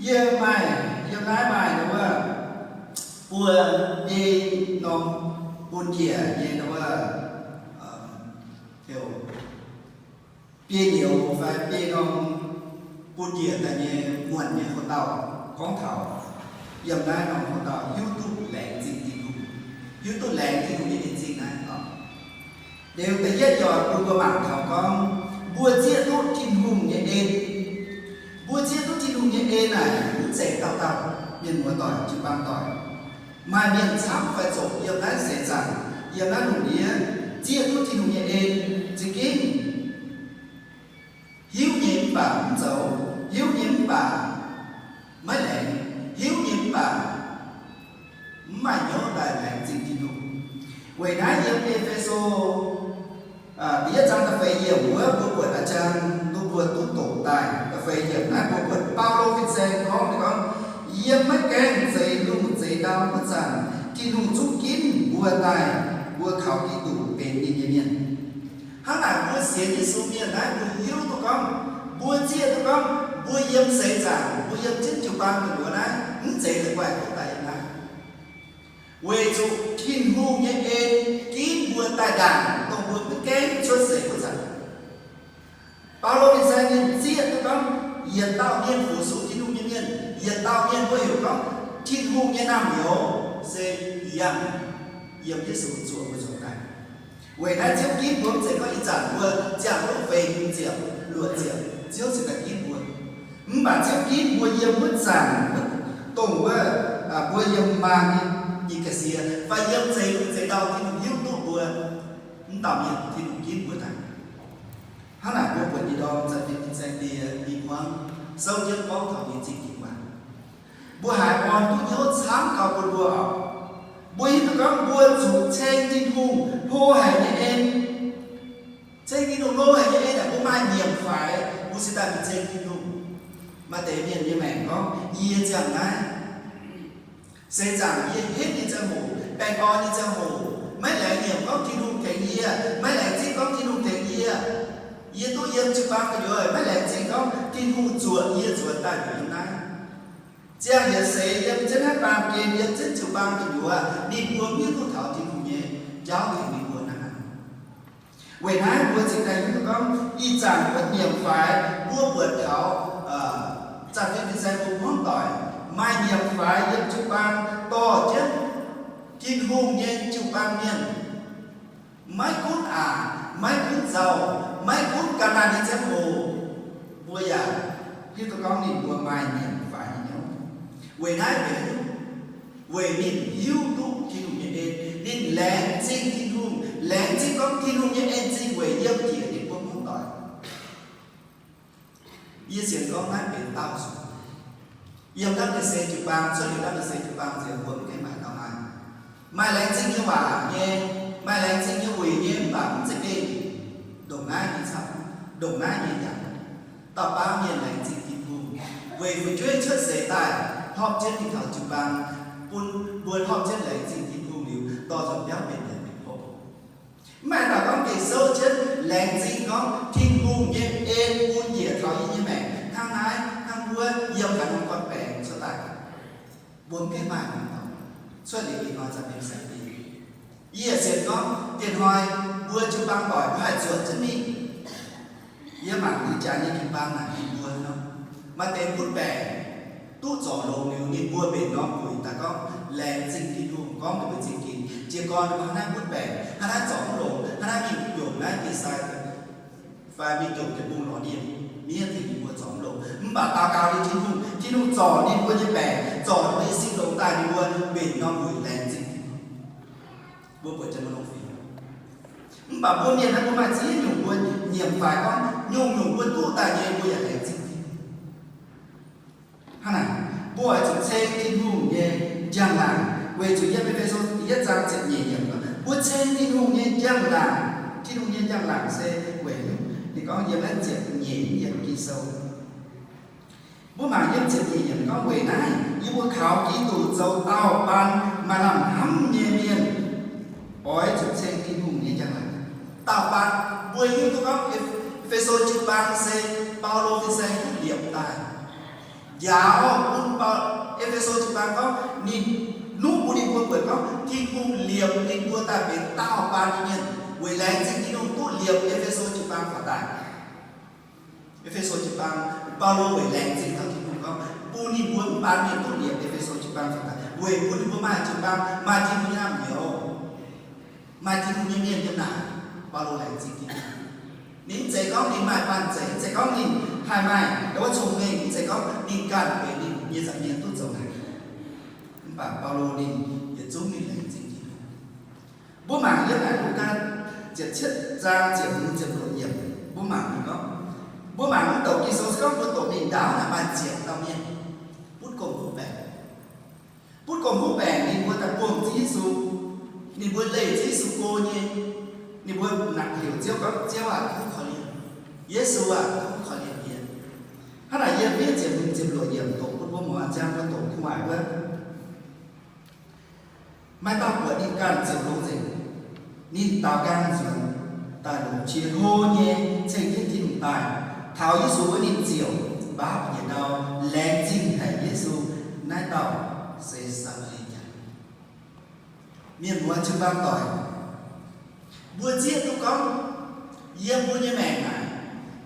Yie maaih, yiem naaiv maaih ndau wuov buo biei norm bun njiec nyei ndau wuov, biei nyouz fai biei norm bun njiec daaih nyei muonc nyei hoc-dauh gorngv taux yiem naaiv norm hoc-dauh hiuv duqv laengz zingh Tin-Hungh, hiuv duqv laengz Tin-Hungh nyei en zingh naaiv oc. Liuz da'yietv yie oix bun mbuo mangc taux gorngv, mbuo zieqv duqv Tin-Hungh nyei en, mbuo zieqv duqv Tin-Hungh nyei en naaic mv zeiz dauh dauh mienh muoz doic, jiu-baang doic. Maaih mienh camv fai zoqc yiem naaiv seix zaangc, yiem naaiv lungh ndiev zieqv duqv Tin-Hungh nyei en, za'gengh hiuv nyei mv baac mv zoux, hiuv nyei mv baac maiv laengz, hiuv nyei mv baac mv maaih hnyouv daaih laengz zingh Tin-Hungh. Weic naaiv yiem E^fe^so da'yietv zaang da'feix yiemc wuov mbuo buatc a'jang duqv mbuo duqv doqc daaih. Da'feix yiemc naaiv mbuo buatc Baulo fin-saeng gorngv, ninh gorngv, yiem maiv gaengh zeix lungh zeix ndau wuov zanc, Tin-Hungh zungv ginv mbuo daaih, mbuo kaux Giduc benx ninh nyei mienh. Hnangv naaic mbuo sienx Yesu mienh naaiv mbuo hiuv duqv gorngv, mbuo zieqv duqv gorngv mbuo yiem seix zaangc, mbuo yiem jienv jiu-baang gu'nyuoz naaiv mv zeiz la'guaih duqv daaih yiem naaiv. Weic zuqc Tin-Hungh nyei en ginv mbuo daaih ndaangc dongh mbuo maiv gaengh cuotv seix wuov zanc. Baulo fin-saeng ninh zieqv duqv gorngv yietc dauh mienh fu-sux Tin-Hungh nyei mienh, yietc dauh mienh mbuo heuc gorngv Tin-Hungh nyei naamh nyouz se yangh yiem Yesu zuoqc mbuo nzuonx daaih. Weic naaiv Ziouv ginv mbuo mv zeiz gorngv ih zanc mbuo ziangh duqv feix ziepc luoqc ziepc, Ziouv cingx daaih ginv mbuo. Mv baac Ziouv ginv mbuo yiem wuov zanc, dongh wuov, mbuo yiem maanh nyei ga'sie fai yiem zeix lungh zeix ndau, Tin-Hungh hiuv duqv mbuo, mv dauh mienh Tin-Hungh ginv mbuo daaih. Hnangv naaic mbuo buatc ih ndorm zanc fin-saeng die i hmuangv souv jienv gorngv taux nyei zingh Diex waac, mbuo haiz orn duqv hnyouv camv gau bun mbuo oc. Mbuo hiuv duqv gorngv mbuo zuqc ceng Tin-Hungh hlo haic nyei en. Ceng Tin-Hungh hlo haic nyei en aeqv, mbuo maaih nyiemc faix mbuo cingx daaih ceng Tin-Hungh. Maaih deix mienh nyei maengc gorngv, yie ziangh naaiv seix zaangc yie henv nyei ziangh hoc, baengh orn nyei ziangh hoc, maiv laengz nyiemc gorngv Tin-Hungh tengx yie, maiv laengz zingh gorngv Tin-Hungh tengx yie. Yie duqv yiem jiu-baang gu'nyuoz maiv laengz zingh gorngv Tin-Hungh zuoqc yie nzuonx daaih nduqc yiem naaiv. Ziangh yietc seix yiem jienv naaiv baamh gen, yiem jienv jiu-baang gu'nyuoz, ninh mbuo maiv duqv taux Tin-Hungh nyei jauv tengx ninh mbuo naaiv. Weic naaiv mbuo cingx daaih hiuv duqv gorngv ih zanc wuov nyiemc faix mbuo buatc taux zanc fin-saeng mbuo hmuangv doic maaih nyiemc faix yiem jiu-baang dorh jienv Tin-Hungh nyei jiu-baang mienh. Maiv gunv aqc, maiv gunv nzauh, maiv gunv ga'naaiv nyei ziangh hoc, mbuo yaac hiuv duqv gorngv ninh mbuo maaih nyiemc faix nyei hnyouv. Weic naaiv benx weic ninh hiuv duqv Tin-Hungh nyei en, ninh laengz zingh Tin-Hungh, laengz zingh gorngv Tin-Hungh nyei en zingh weic yiem jiex ninh mbuo hmuangv doic. Yie sienx gorngv naaiv benx daauh zuqc yiem naaiv deix se jiu-baang, cuotv liuz naaiv deix se jiu-baang nziex mbuo mv gaengh maaih dauh maaih. Maaih laengz zingh nyei waac nyei, maaih laengz zingh nyei weic nyei, mv baac mv zeiz gengh ndongc naaiv nyei camv, ndongc naaiv nyei yaac dauh baav mienh laengz zingh Tin-Hungh, Weic fu'jueiv cuotv seix daaih hlorpv jienv mingh taux jiu-baang, bun mbuo hlorpv jienv laengz zingh Tin-Hungh liuz, dorh nzuonx biauv mbenc yienc mingh hopv. Mv baac daux gorngv gengh souv jienv laengz zingh gorngv Tin-Hungh nyei en bun njiec taux yie nyei maengc hnangv naaiv hnangv wuov yiem haaix norm gorn-baengx cuotv daaih, mbuo mv gaengh maaih hnangv nor cuotv liuz ih hnoi za'gengh saeng-za'eix. Yie sienx gorngv dieh hnoi mbuo jiu-baang doic mbuo haih zuotc jienv mingh. Yie mangc liuz jaax nyei jiu-baang naaic ninh mbuo nor, maaih deix butv baengc duqv zorc longx liuz, ninh mbuo mbenc norm wuic daaih gorngv laengz zingh Tin-Hungh, gorngv ninh mbuo zingh ginx. Jiez gorn ninh mbuo hnangv naaiv butv baengc, hnangv naaiv zorc mv longx, hnangv naaiv mingh mbiungc naaiv geh sai fai mingh mbiungc deic-bung lorz ndie-miev, tengx ninh mbuo zorc mv longx. Mv baac daux gaux liuz Tin-Hungh, Tin-Hungh zorc ninh mbuo nyei baengc, zorc ninh mbuo nyei sin longx daaih, ninh mbuo mbenc norm wuic laengz zingh Tin-Hungh. Mbuo buatc jiex mbuo longx fih. Mv baac mbuo mienh naaiv mbuo maaih ziex nyungc mbuo nyiemc faix gorngv nyungc-nyungc mbuo duqv daaih nyei mbuo yaac laengz zingh Tin-Hungh. Hnangv naaic, mbuo oix zuqc ceng Tin-Hungh nyei njang-laangc, weic zuqc yiem E^fe^so yietv zaang ziepc nyeic yiemc, mbuo ceng Tin-Hungh nyei njang-laangc. Tin-Hungh nyei njang-laangc se weic, ninh gorngv yiem naaiv ziepc nyeic yiemc Ging-Sou. Mbuo mangc yiem ziepc nyeic yiemc gorngv, weic naaiv yie mbuo kaux Giduc zoux daauh baan maaih lamh hnamv nyei mienh oix zuqc ceng Tin-Hungh nyei njang-laangc. Daauh baan, mbuo hiuv duqv gorngv E^fe^so jiu-baang se Baulo fin-saeng duqv liepc daaih. Njaaux bun E^fe^so jiu-baang gorngv ninh nuqv bun ninh mbuo buatc gorngv Tin-Hungh liepc ninh mbuo daaih benx daauh baan nyei mienh, weic laengz zingh Tin-Hungh duqv liepc E^fe^so jiu-baang faaux daaih. E^fe^so jiu-baang, Baulo weic laengz zingh taux Tin-Hungh gorngv bun ninh mbuo mv baan mienh duqv liepc E^fe^so jiu-baang faaux daaih, weic bun ninh mbuo maaih jiu-baang, maaih Tin-Hungh nyei naamh nyouz, maaih Tin-Hungh nyei mienh yiem naaic. Baulo laengz zingh Tin-Hungh. Ninh mv zeiz gorngv ninh maaih banh zeic, mv zeiz gorngv ninh haih maaih wuov cong-mengh, mv zeiz gorngv ninh ganh benx ninh nyei nza'hmien duqv zoux naaic. Mv baac Baulo ninh yietc zungv ninh laengz zingh Tin-Hungh. Mbuo mangc yiem naaic Lugaa ziepc cietv zaang ziepc hmz ziepc luoqc yiemc, mbuo mangc ninh gorngv, mbuo mangc mv douc Ging-Sou se gorngv mbuo doqc mingh ndaauv naaic maaih ziepc dauh mienh butv gomh huv baengc. Butv gomh huv baengc ninh mbuo daaih buangh Ziouv Yesu, ninh mbuo leih Ziouv Yesu go nyei, ninh mbuo nangc heuc Ziouv gorngv, Ziouv aah, duqv korv-lienh. Yesu aah, duqv korv-lienh yie. Hnangv naaic yiem fiev ziepc hmz ziepc luoqc yiemc doqc bun mbuo muangx, ziangh mbuo doqc kuv waaic wuov. Maaih dauh buatc ninh ganh ziouc longx nzengc. Ninh daaux nqaang nzuonx daaih longc qiex hlo nyei ceng jienv Tin-Hungh daaih. Taux Yesu wuov ninh ziouc mbaapv njiec ndau laengz zingh haic Yesu. Naaiv dauh se Saa^maa^lie Janx. Mienh muoz jiu-baang doic, mbuo zieqv duqv gorngv yiem mbuo nyei maengc naaic,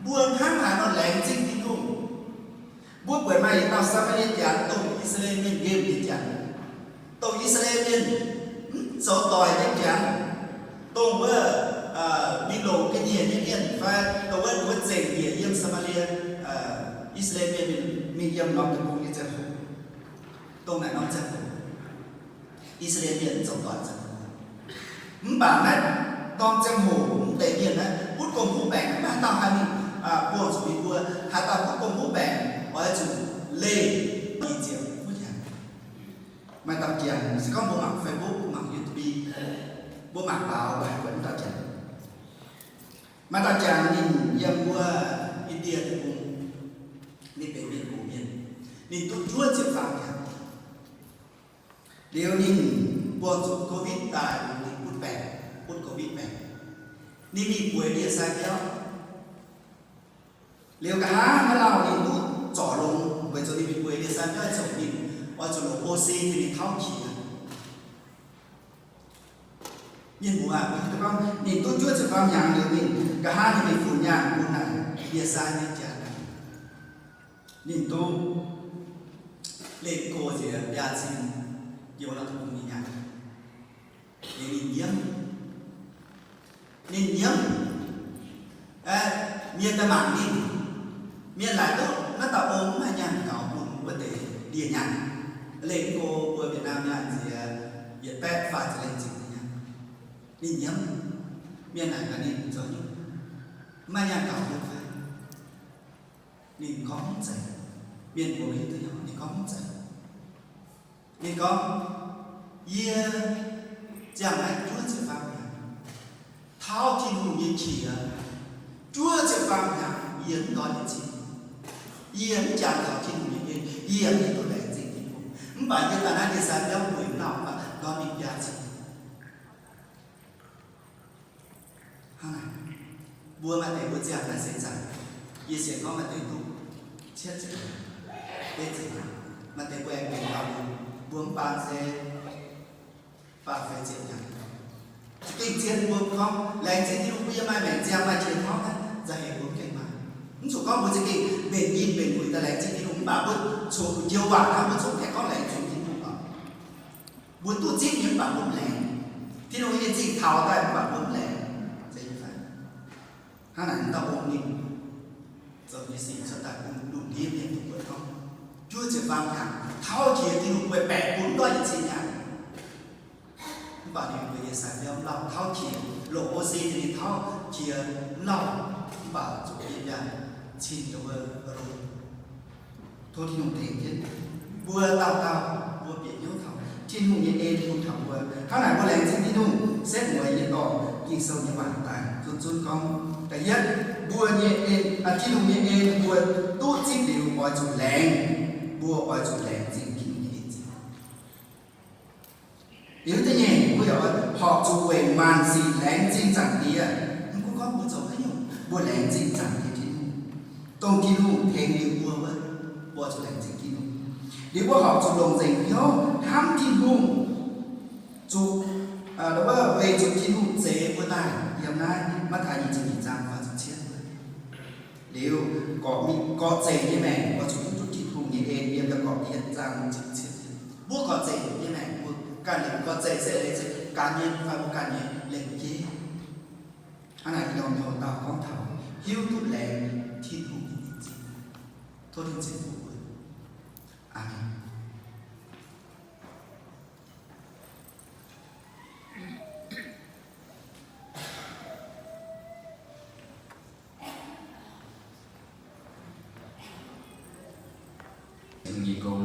mbuo hnangv haaix nor laengz zingh Tin-Hungh? Mbuo buatc maaih yietc dauh Saa^maa^lie Janx, dongh I^saa^laa^en Mienh nqemh nyei janx, dongh I^saa^laa^en Mienh mv zoux doic nyei janx, dongh wuov mingh longc ga'nyiec nyei mienh fai dongh wuov, wuov zengc njiec yiem Saa^maa^lie, I^saa^laa^en Mienh mingh yiem norm deic-bung nyei ziangh hoc, dongh naaic norm ziangh hoc I^saa^laa^en Mienh zoux doic ziangh hoc. Mv baac naaiv norm ziangh hoc mv deix mienh naaiv butv gomh huv baengc, maiv haaix dauh haih mingh buangh zuqc ninh mbuo. Haaix dauh butv gomh huv baengc oix zuqc leih i ziepc wuov janx. Maaih dauh janx, se gorngv mbuo mangc Facebook, mbuo mangc YouTube, mbuo mangc lauz, mbuo haih buatc wuov dauh janx. Maaih dauh janx ninh yiem wuov India deic-bung, ninh benx mienh gox mienh, ninh duqv juov ziepc faam hnyangx. Liuz ninh buangh zuqc Covid daaih, ninh butv baengc, butv Covid baengc, ninh mingh bueix ndie-sai biauv. Liuz nqa'haav haaix lauh ninh duqv zorc longx, weic zuqc ninh mingh bueix ndie-sai biauv ziouc ninh oix zuqc longc O C tengx ninh tauv qiex. Mienh muoz, mbuo hiuv duqv gorngv ninh duqv juov ziepc faam hnyangx liuz, ninh nqa'haav ninh mingh funx nyaanh bun naaic ndie-sai nyei janx, ninh duqv leih go nziex biaa cin yiem wuov norm deic-bung nyei nyaanh. Liuz ninh nyiemv, ninh nyiemv, mienh daaih mangc ninh, mienh laaic duqv naaiv dauh ong mv maaih nyaanh gaux bun wuov deix ndie-nyaanh. Leih go mbuo Việt Nam nyaanh nziex yietc baeqv faah ziepc lengh ziepc nyei nyaanh. Ninh nyiemv, mienh naaic gaax ninh zoux nyungc, mv maaih nyaanh gaux bun fai? Ninh gorngv mv zeiz. Mienh mbuo hiuv duqv nyei, ninh gorngv mv zeiz. Ninh gorngv, yie ziangh naaiv juov ziepc faam hnyangx, tauv Tin-Hungh nyei qiex, juov ziepc faam hnyangx yie mv ndortv yietc cin. Yie mv jangx taux Tin-Hungh nyei en, yie mv hiuv duqv laengz zingh Tin-Hungh. Mv baac yie daaih naaiv ndie sai biauv mbuo nor, mv baac ndorm mingh biaa cin. Hnangv naaic, mbuo maaih deix mbuo ziangh naaiv seix zaangc, yie sienx gorngv maaih deix duqv cietv ziepc, betv ziepc, maaih deix mbuo aengx benx dauh, mbuo mv baan se faah feix ziepc hnyangx. Za'gengh zien mbuo gorngv laengz zingh Tin-Hungh, mbuo yiem maaih maengc ziangh maaih jiex hnorv naaiv, nzauh heix mbuo mv gaengh maaih. Mv zuqc gorngv mbuo za'gengh mbenc nyinh mbenc muic daaih laengz zingh Tin-Hungh, mv baac mbuo zuqc njoux waac hnangv, mbuo zungv haih gorngv laengz zingh Tin-Hungh oc. Mbuo duqv zipv nyei mv baac mbuo mv laengz. Tin-Hungh nyei en-zingh taux daaih mv baac mbuo mv laengz. Zeiz nyei fai? Hnangv naaic, dauh ong-ninh zoux nyei sic cuotv daaih bun lungh ndiev mienh duqv buatc gorngv, juov ziepc faam hnyangx tauv qiex Tin-Hungh bueix baeqc bun mv ndortv yietc cin hnyangx. Mv baac ninh mbuo nyei sai biauv mv lauh tauv qiex, longc O C ninh tauv qiex mv lauh, mv baac zuqc yie mbiaangc cin ndongc wuov longx. Tov Tin-Hungh tengx jienv mbuo dauh dauh, mbuo bieqc hnyouv taux Tin-Hungh nyei en bun taux mbuo. Hnangv naaic mbuo laengz zingh Tin-Hungh setv mueiz nyei dorh Ging-Sou nyei waac daaih zunv zunv gorngv, da'yietv, mbuo nyei en, Tin-Hungh nyei en mbuo duqv zipv liuz oix zuqc laengz, mbuo oix zuqc laengz zingh Tin-Hungh nyei en-zingh. Liuz da'nyeic, mbuo yaac horpc zuqc weic maanc sic laengz zingh Zaangc Diex. Mv gunv gorngv mbuo zoux haaix nyungc, mbuo laengz zingh Zaangc Diex Tin-Hungh, dongh Tin-Hungh tengx liuz mbuo wuov, mbuo zuqc laengz zingh Tin-Hungh. Liuz mbuo horpc zuqc longc nzengc hnyouv hnamv Tin-Hungh, zuqc, weic zuqc Tin-Hungh zeix mbuo daaih yiem naaiv Matv^taai nyic ziepc nyeic zaang faah ziepc cietv. Liuz, gorqv-zeic nyei maengc mbuo zuqc hiuv duqv Tin-Hungh nyei en yiem gorqv-diex zaang ziepc cietv. Mbuo gorqv-zeic nyei maengc mbuo ganh lengc gorqv-zeic se leiz se gan nyei fai mbuo ganh nyei lengc jeiv. Hnangv naaic, yie norm houx dauh gorngv taux hiuv duqv laengz Tin-Hungh nyei en-zingh. Tov Tin-Hungh ceix fuqv mbuo. Aamen. Tin-Hungh nyei gong.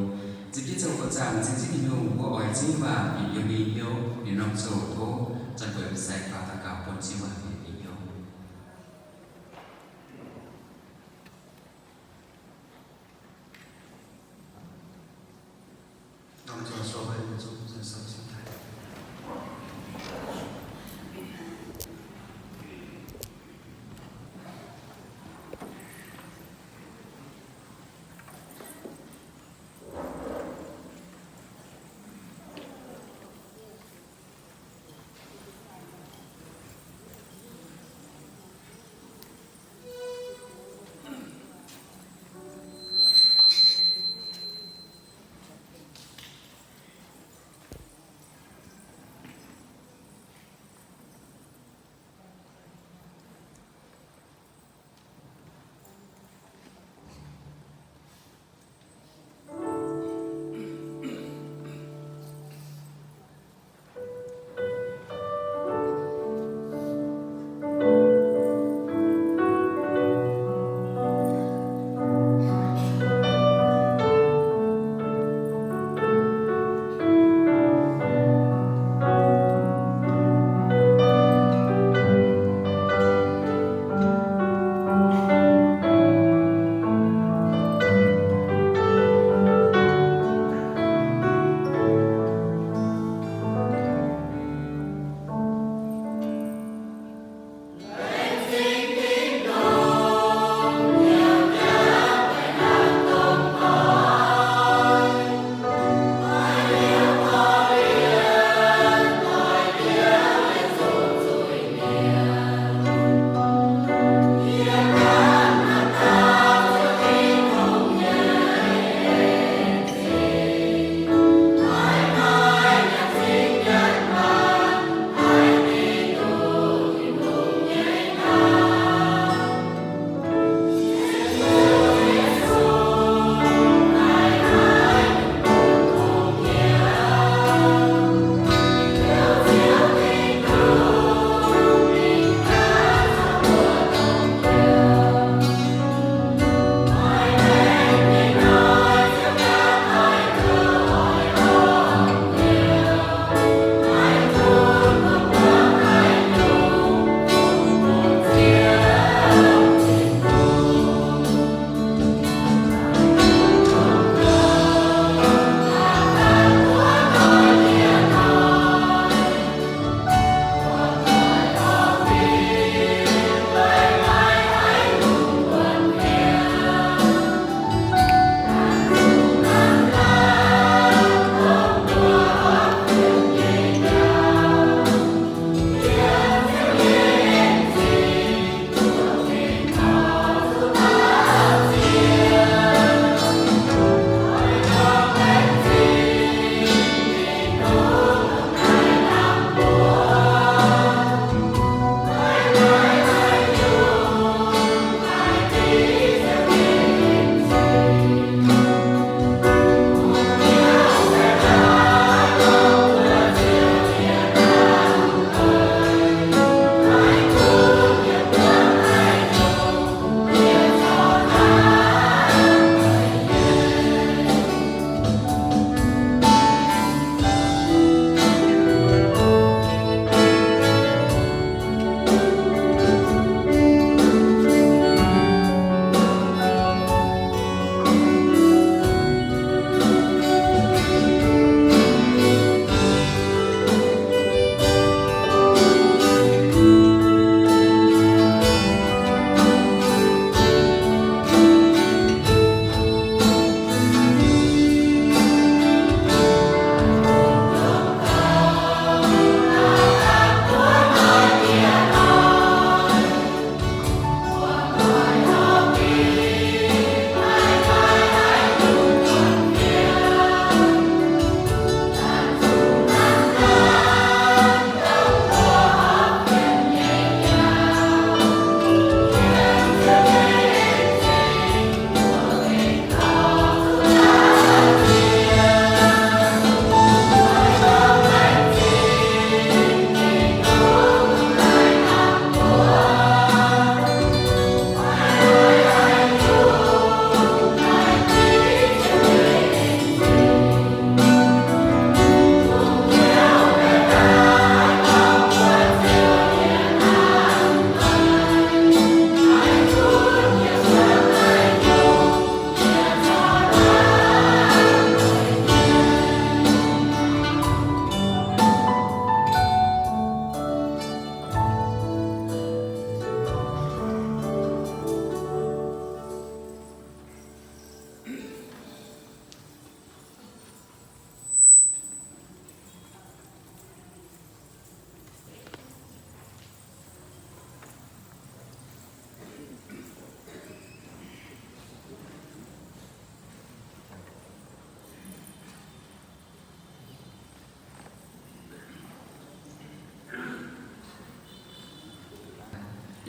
Zipv jienv zoux buoqc zaangc ceng zipv Tin-Hungh, mbuo oix Ziouv nyei waac bieqc yiem mbuo nyei hnyouv. Liuz norm ziangh hoc tov Janx-Gueix Fin-Saeng faaux daux gaux bun Ziouv waac bieqc yiem mbuo nyei hnyouv.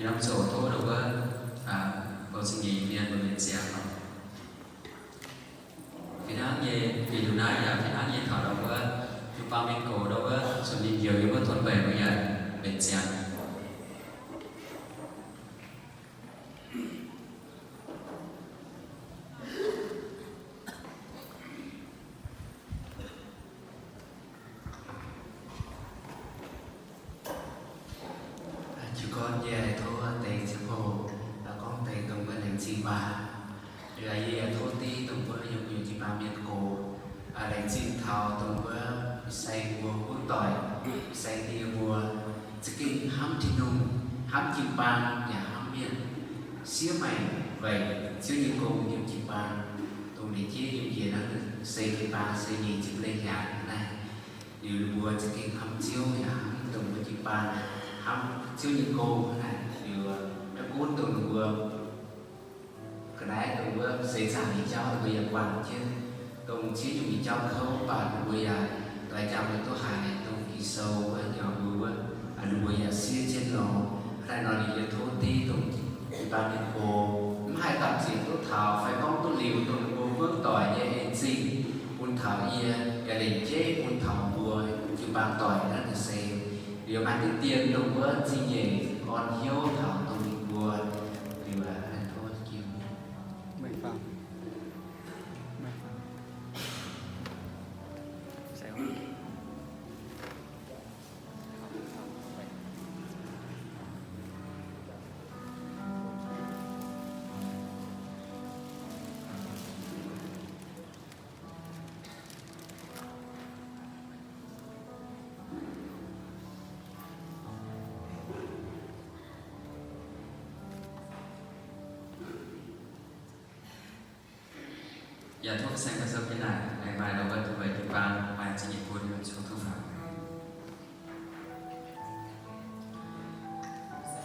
Norm zoux tov ndau wuov, bou zingh nyeic mienh mbuo mbenc ziangx oc. Fih hnangv nyei, bieqc liuz naaiv yaac fih hnangv nyei taux ndau wuov jiu-baang mienh gox ndau wuov, zuqc ninh njoux yiem wuov tong mbeix mbuo yaac mbenc ziangx. Jiu gorn yie tov deix ziangh hoc gorngv deix dongh wuov laengz zingh waac. Liuz yie yaac tov div dongh wuov yiem nyungc jiu-baang mienh gox laengz zingh taux dongh wuov sai mbuo wuov doic, sai ndie mbuo za'gengh hnamv Tin-Hungh, hnamv jiu-baang yaac hnamv mienh, siev maengc weic Ziouv nyei gong yiem jiu-baang, dongh leiz jeiv yiem njiec hnangv se jiu-baang se nyic ziepc leih hnyangx naaiv. Liuz ninh mbuo za'gengh hnamv Ziouv yaac hnamv dongh mbuo jiu-baang, hnamv Ziouv nyei gong naaic. Liuz maiv gunv dongh ninh mbuo ga'naaiv dongh wuov seix zaangc nyei jauv ninh mbuo yaac guangc jienv, dongh ziex nyungc nyei jauv kouv, mv baac ninh mbuo yaac doix jangx mbuo duqv haiz dongh Ging-Sou wuov nyei mbuo wuov, ninh mbuo yaac siev jienv lorz. Hnangv naaiv nor ninh yie tov div dongh jiu-baang mienh gox mv haih dapc ziec duqv taux fai gorngv duqv liuz dongh ninh mbuo wuov doic nyei en zingh bun taux yie, yaac lengc jeiv bun taux mbuo jiu-baang doic naaiv se liuz maaih diqv dien dongh wuov zingh nyeic orn hnyouv taux dongh ninh mbuo. Liuz tov Ging Yaac tov fin-saeng mbuo sou gih naaic, aengx maaih ndau wuov duqv weic jiu-baang maaih zingh nyeic bun, tov tov faaux.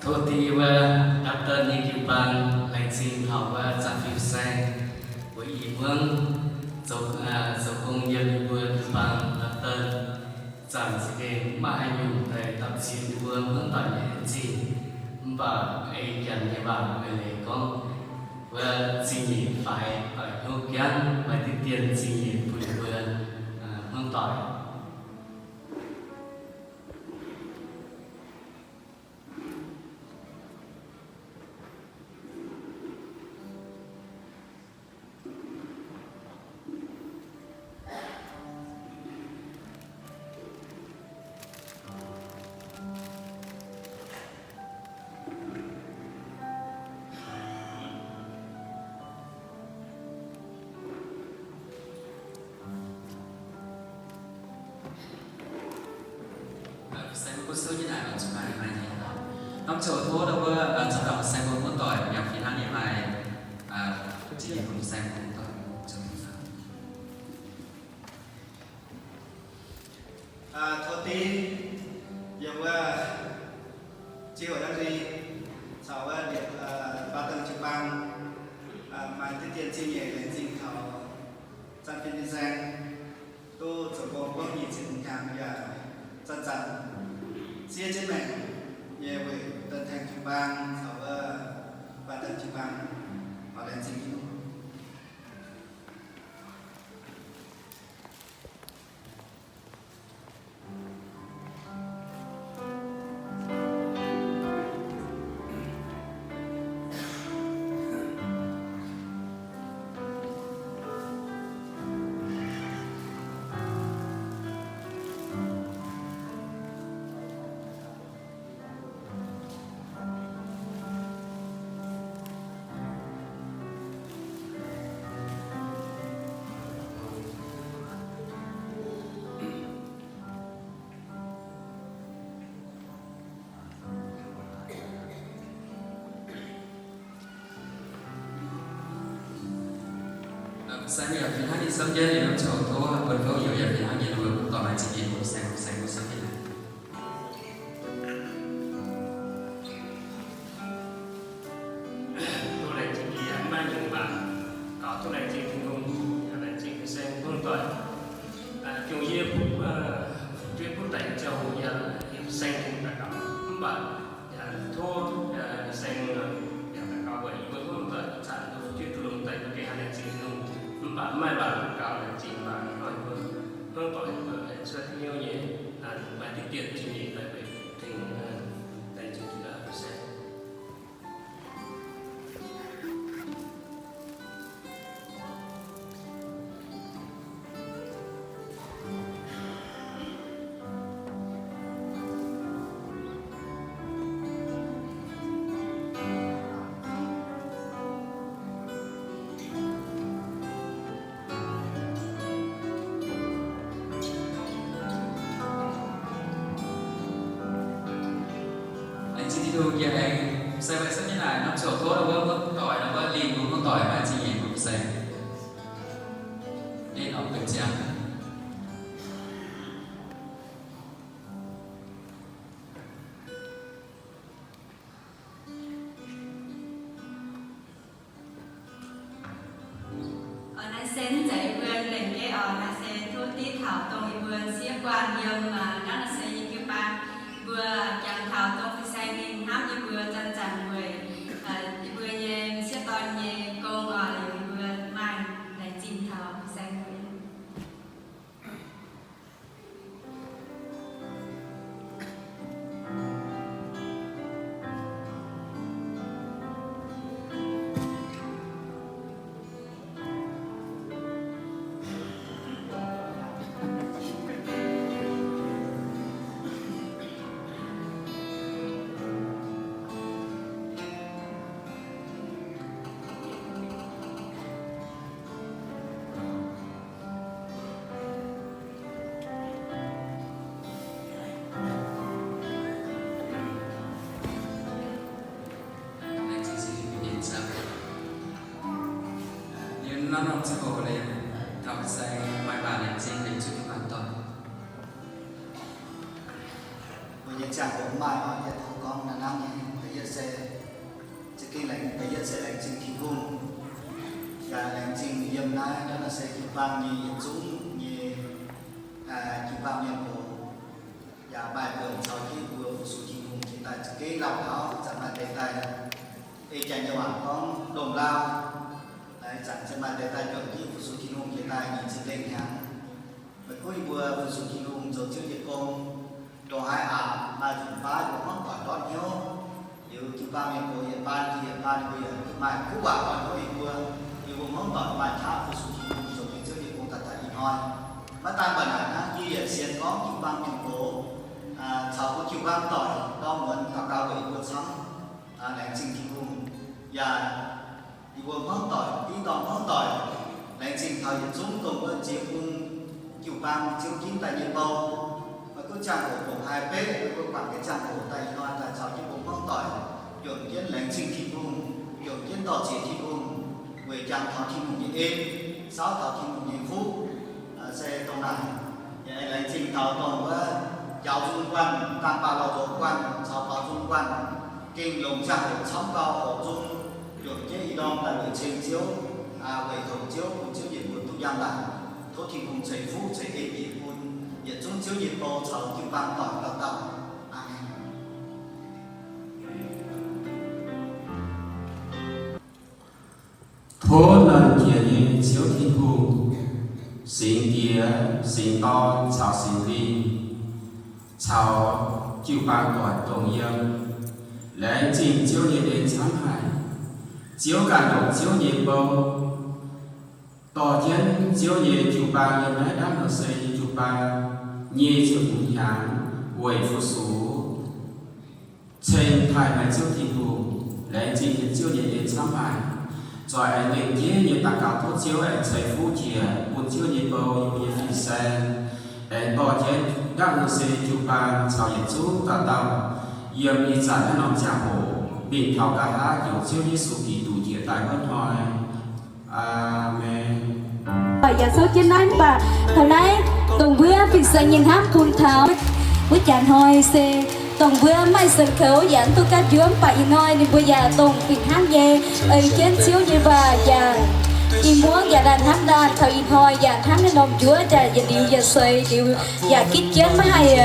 Tov div wuov Dapv Deix nyei jiu-baang laengz zingh taux wuov zanc fin-saeng mbuo i hmuangv zoux, zoux gong yiem mbuo jiu-baang Dapv Deix. Zanc za'gengh maiv maaih haaix nyungc daaih dapv ziex mbuo hmuangv doic nyei en zingh, mv baac ei Janx nyei waac mbuo leiz gorngv, wuov zingh nyeic faix doic hnyouv jangv, maaih diqv dien zingh nyeic bun mbuo hmuangv doic. Saeng mbuo sou nyei naaic, zuqc maaih maaih nyei. Norm zoux tov ndau wuov, caux dauh saeng mbuo muoz-doic yaac fih hnangv nyei maaih, zingh nyeic bun saeng mbuo muoz-doic zoux. Tov div yiem wuov ziouc hnangv nzingh caux wuov Dapv Deix jiu-baang maaih diqv dien zingh nyeic laengz zingh taux zanc fin-saeng duqv zoux gong buangv nyic ziepc hnyangx yaac zanc-zanc siev jienv maengc nyei weic Dapv Deix jiu-baang caux wuov Dapv Deix jiu-baang. Maaih laengz zingh Tin-Hungh. Saeng yaac fih hnangv nyei, samv jienv liuz, tov bun gouv youz yaac fih hnangv nyei, mbuo dorh maaih zingh nyeic bun saeng, saeng mbuo samv jienv. Duqv laengz zingh yie maiv nyungc waac, gaux duqv laengz zingh Tin-Hungh, yaac laengz zingh fin-saeng muoz-doic. Jungh yie fu'jueiv butv daic nyei ziangh hoc yaac yiem saeng daaih gaux, mv baac yaac tov Laengz zingh Tin-Hungh yie aengx se meih se nyei naaic norm ziouc tov wuov muoz-doic, wuov lingh mbuo muoz-doic maaih zingh nyeic mbuo se. Ninh oix benx ziangx. Naaiv se mv zeiz yie mbuo lengc jeiv oc. Naaiv se tov div taux dongh yie mbuo sieqv guanh yiem naaiv se yie jiu-baang mbuo jangx taux dongh fin-saeng ninh hnamv yie mbuo zanc-zanc weic yie mbuo nyei sieqv dorn nyei gong oc. Liuz yie mbuo maaih laengz zingh taux fin-saeng mbuo. Mbuo nyei ziangh hoc maaih oc, yietc tongx gorngv naaiv hnangv nyei. Da'yietv se, za'gengh laengz, da'yietv se laengz zingh Tin-Hungh, yaac laengz zingh yiem naaiv, naaiv se jiu-baang nyei yietc zungv nyei jiu-baang mienh gox, yaac maaih buonc caux jienv mbuo fu-sux Tin-Hungh jiex daaih za'gengh lauh taux zanc maaih deix daaih. Ei janx nyei waac gorngv lomh lauh, ih zanc se maaih deix daaih juangc jienv fu-sux Tin-Hungh jiex daaih nyic ziepc lengh hnyangx. Meih gunv yie mbuo fu-sux Tin-Hungh zoux Ziouv nyei gong, ndongc haaix aqc maaih nzunc baav yie mbuo hmuangv doic ndortv hnyouv. Liuz jiu-baang mienh gox yietc baan jiex yietc baan, yie mbuo yaac maaih kuv waac ndortv hnyouv yie mbuo. Yie mbuo hmuangv doic maaih qaqv fu-sux Tin-Hungh zoux Ziouv nyei gong daaih daaih ih hnoi. Maiv daan mbuo naaic hnangv, yie yietc sienx gorngv jiu-baang mienh gox caux mbuo jiu-baang doic ndorm muonz daux gaux weic yie mbuo camv. Laengz zingh Tin-Hungh. Yaac yie mbuo hmuangv doic, div dorngh hmuangv doic, laengz zingh taux yietc zungv dongh wuov ziex bung jiu-baang ziouv ginv daaih nyei bou. Maiv gunv ziangh hoc ndongc haaix beqv, maiv gunv guangc nyei ziangh hoc daaih ih hnoi daaih caux jienv mbuo hmuangv doic juangc jienv laengz zingh Tin-Hungh, juangc jienv dor-ziec Tin-Hungh, weic jangx taux Tin-Hungh nyei en, saauv taux Tin-Hungh nyei fuqv. Se dongh naaic, yaac laengz zingh taux dongh wuov njaaux nzung guanh, dangh baac lorz nzox guanh caux baaux nzung guanh, gengh longc ziangh hoc camv gau hoqc nzung, juangc jienv ih ndorm daaih weic ceng Ziouv, weic houc Ziouv, bun Ziouv nyei mbuox duqv njang-laangc. Tov Tin-Hungh ceix fuqv ceix en bun yietc zungv Ziouv nyei bou caux jiu-baang doic dauh dauh. Aamen. Tov Nernh Jiex nyei Ziouv Tin-Hungh, Singx Diex, Singx Dorn caux Singx Lingh, caux jiu-baang doic dongh yiem, laengz zingh Ziouv nyei en camv haic. Ziouv ganh longc Ziouv nyei bou dorh jienv Ziouv nyei jiu-baang yiem naaiv ndaamv-nor se nyei jiu-baang nyic ziepc hmz hnyangx weic fu-sux ceng taaih meih Ziouv Tin-Hungh. Laengz zingh Ziouv nyei en camv haic. Zoih aengx lengc jeiv nyei daux gaux tov Ziouv aengx ceix fuqv jiex bun Ziouv nyei bou yiem mbuo nyei fin-saeng, aengx dorh jienv ndaamv-nor se jiu-baang caux yietc zungv dauh dauh yiem ih zanc naaiv norm ziangh hoc mingh taux nqa'haav njoux Ziouv Yesu Giduc njiec daaih wuov hnoi. Aamen. Yaac souv jienv naaiv mv baac taux naaiv dongh mbuo fin-saeng nyei hnamv bun taux wuov jaax hnoi se dongh mbuo maaih saeng koux yaac mv duqv gaatv njuov mv baac ih hnoi ninh mbuo yaac dongh fih hnangv nyei ei jienv Ziouv nyei waac yaac i muangv yaac laanh hnamv laanh taux ih hnoi yaac hnangv naaiv norm njuov yaac yietc liuz yaac seix liuz yaac gitv jienv maiv haih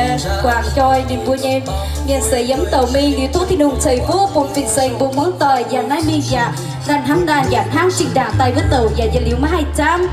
guangc joih ninh mbuo nyei mienh seix yiem mv douh mingh. Liuz tov Tin-Hungh ceix fuqv bun fin-saeng mbuo muangv doic yiem naaiv mingh yaac laanh hnamv laanh yaac hnangv zinh ndaangc daaih wuov douc yaac yietc liuz maiv haih zaamv.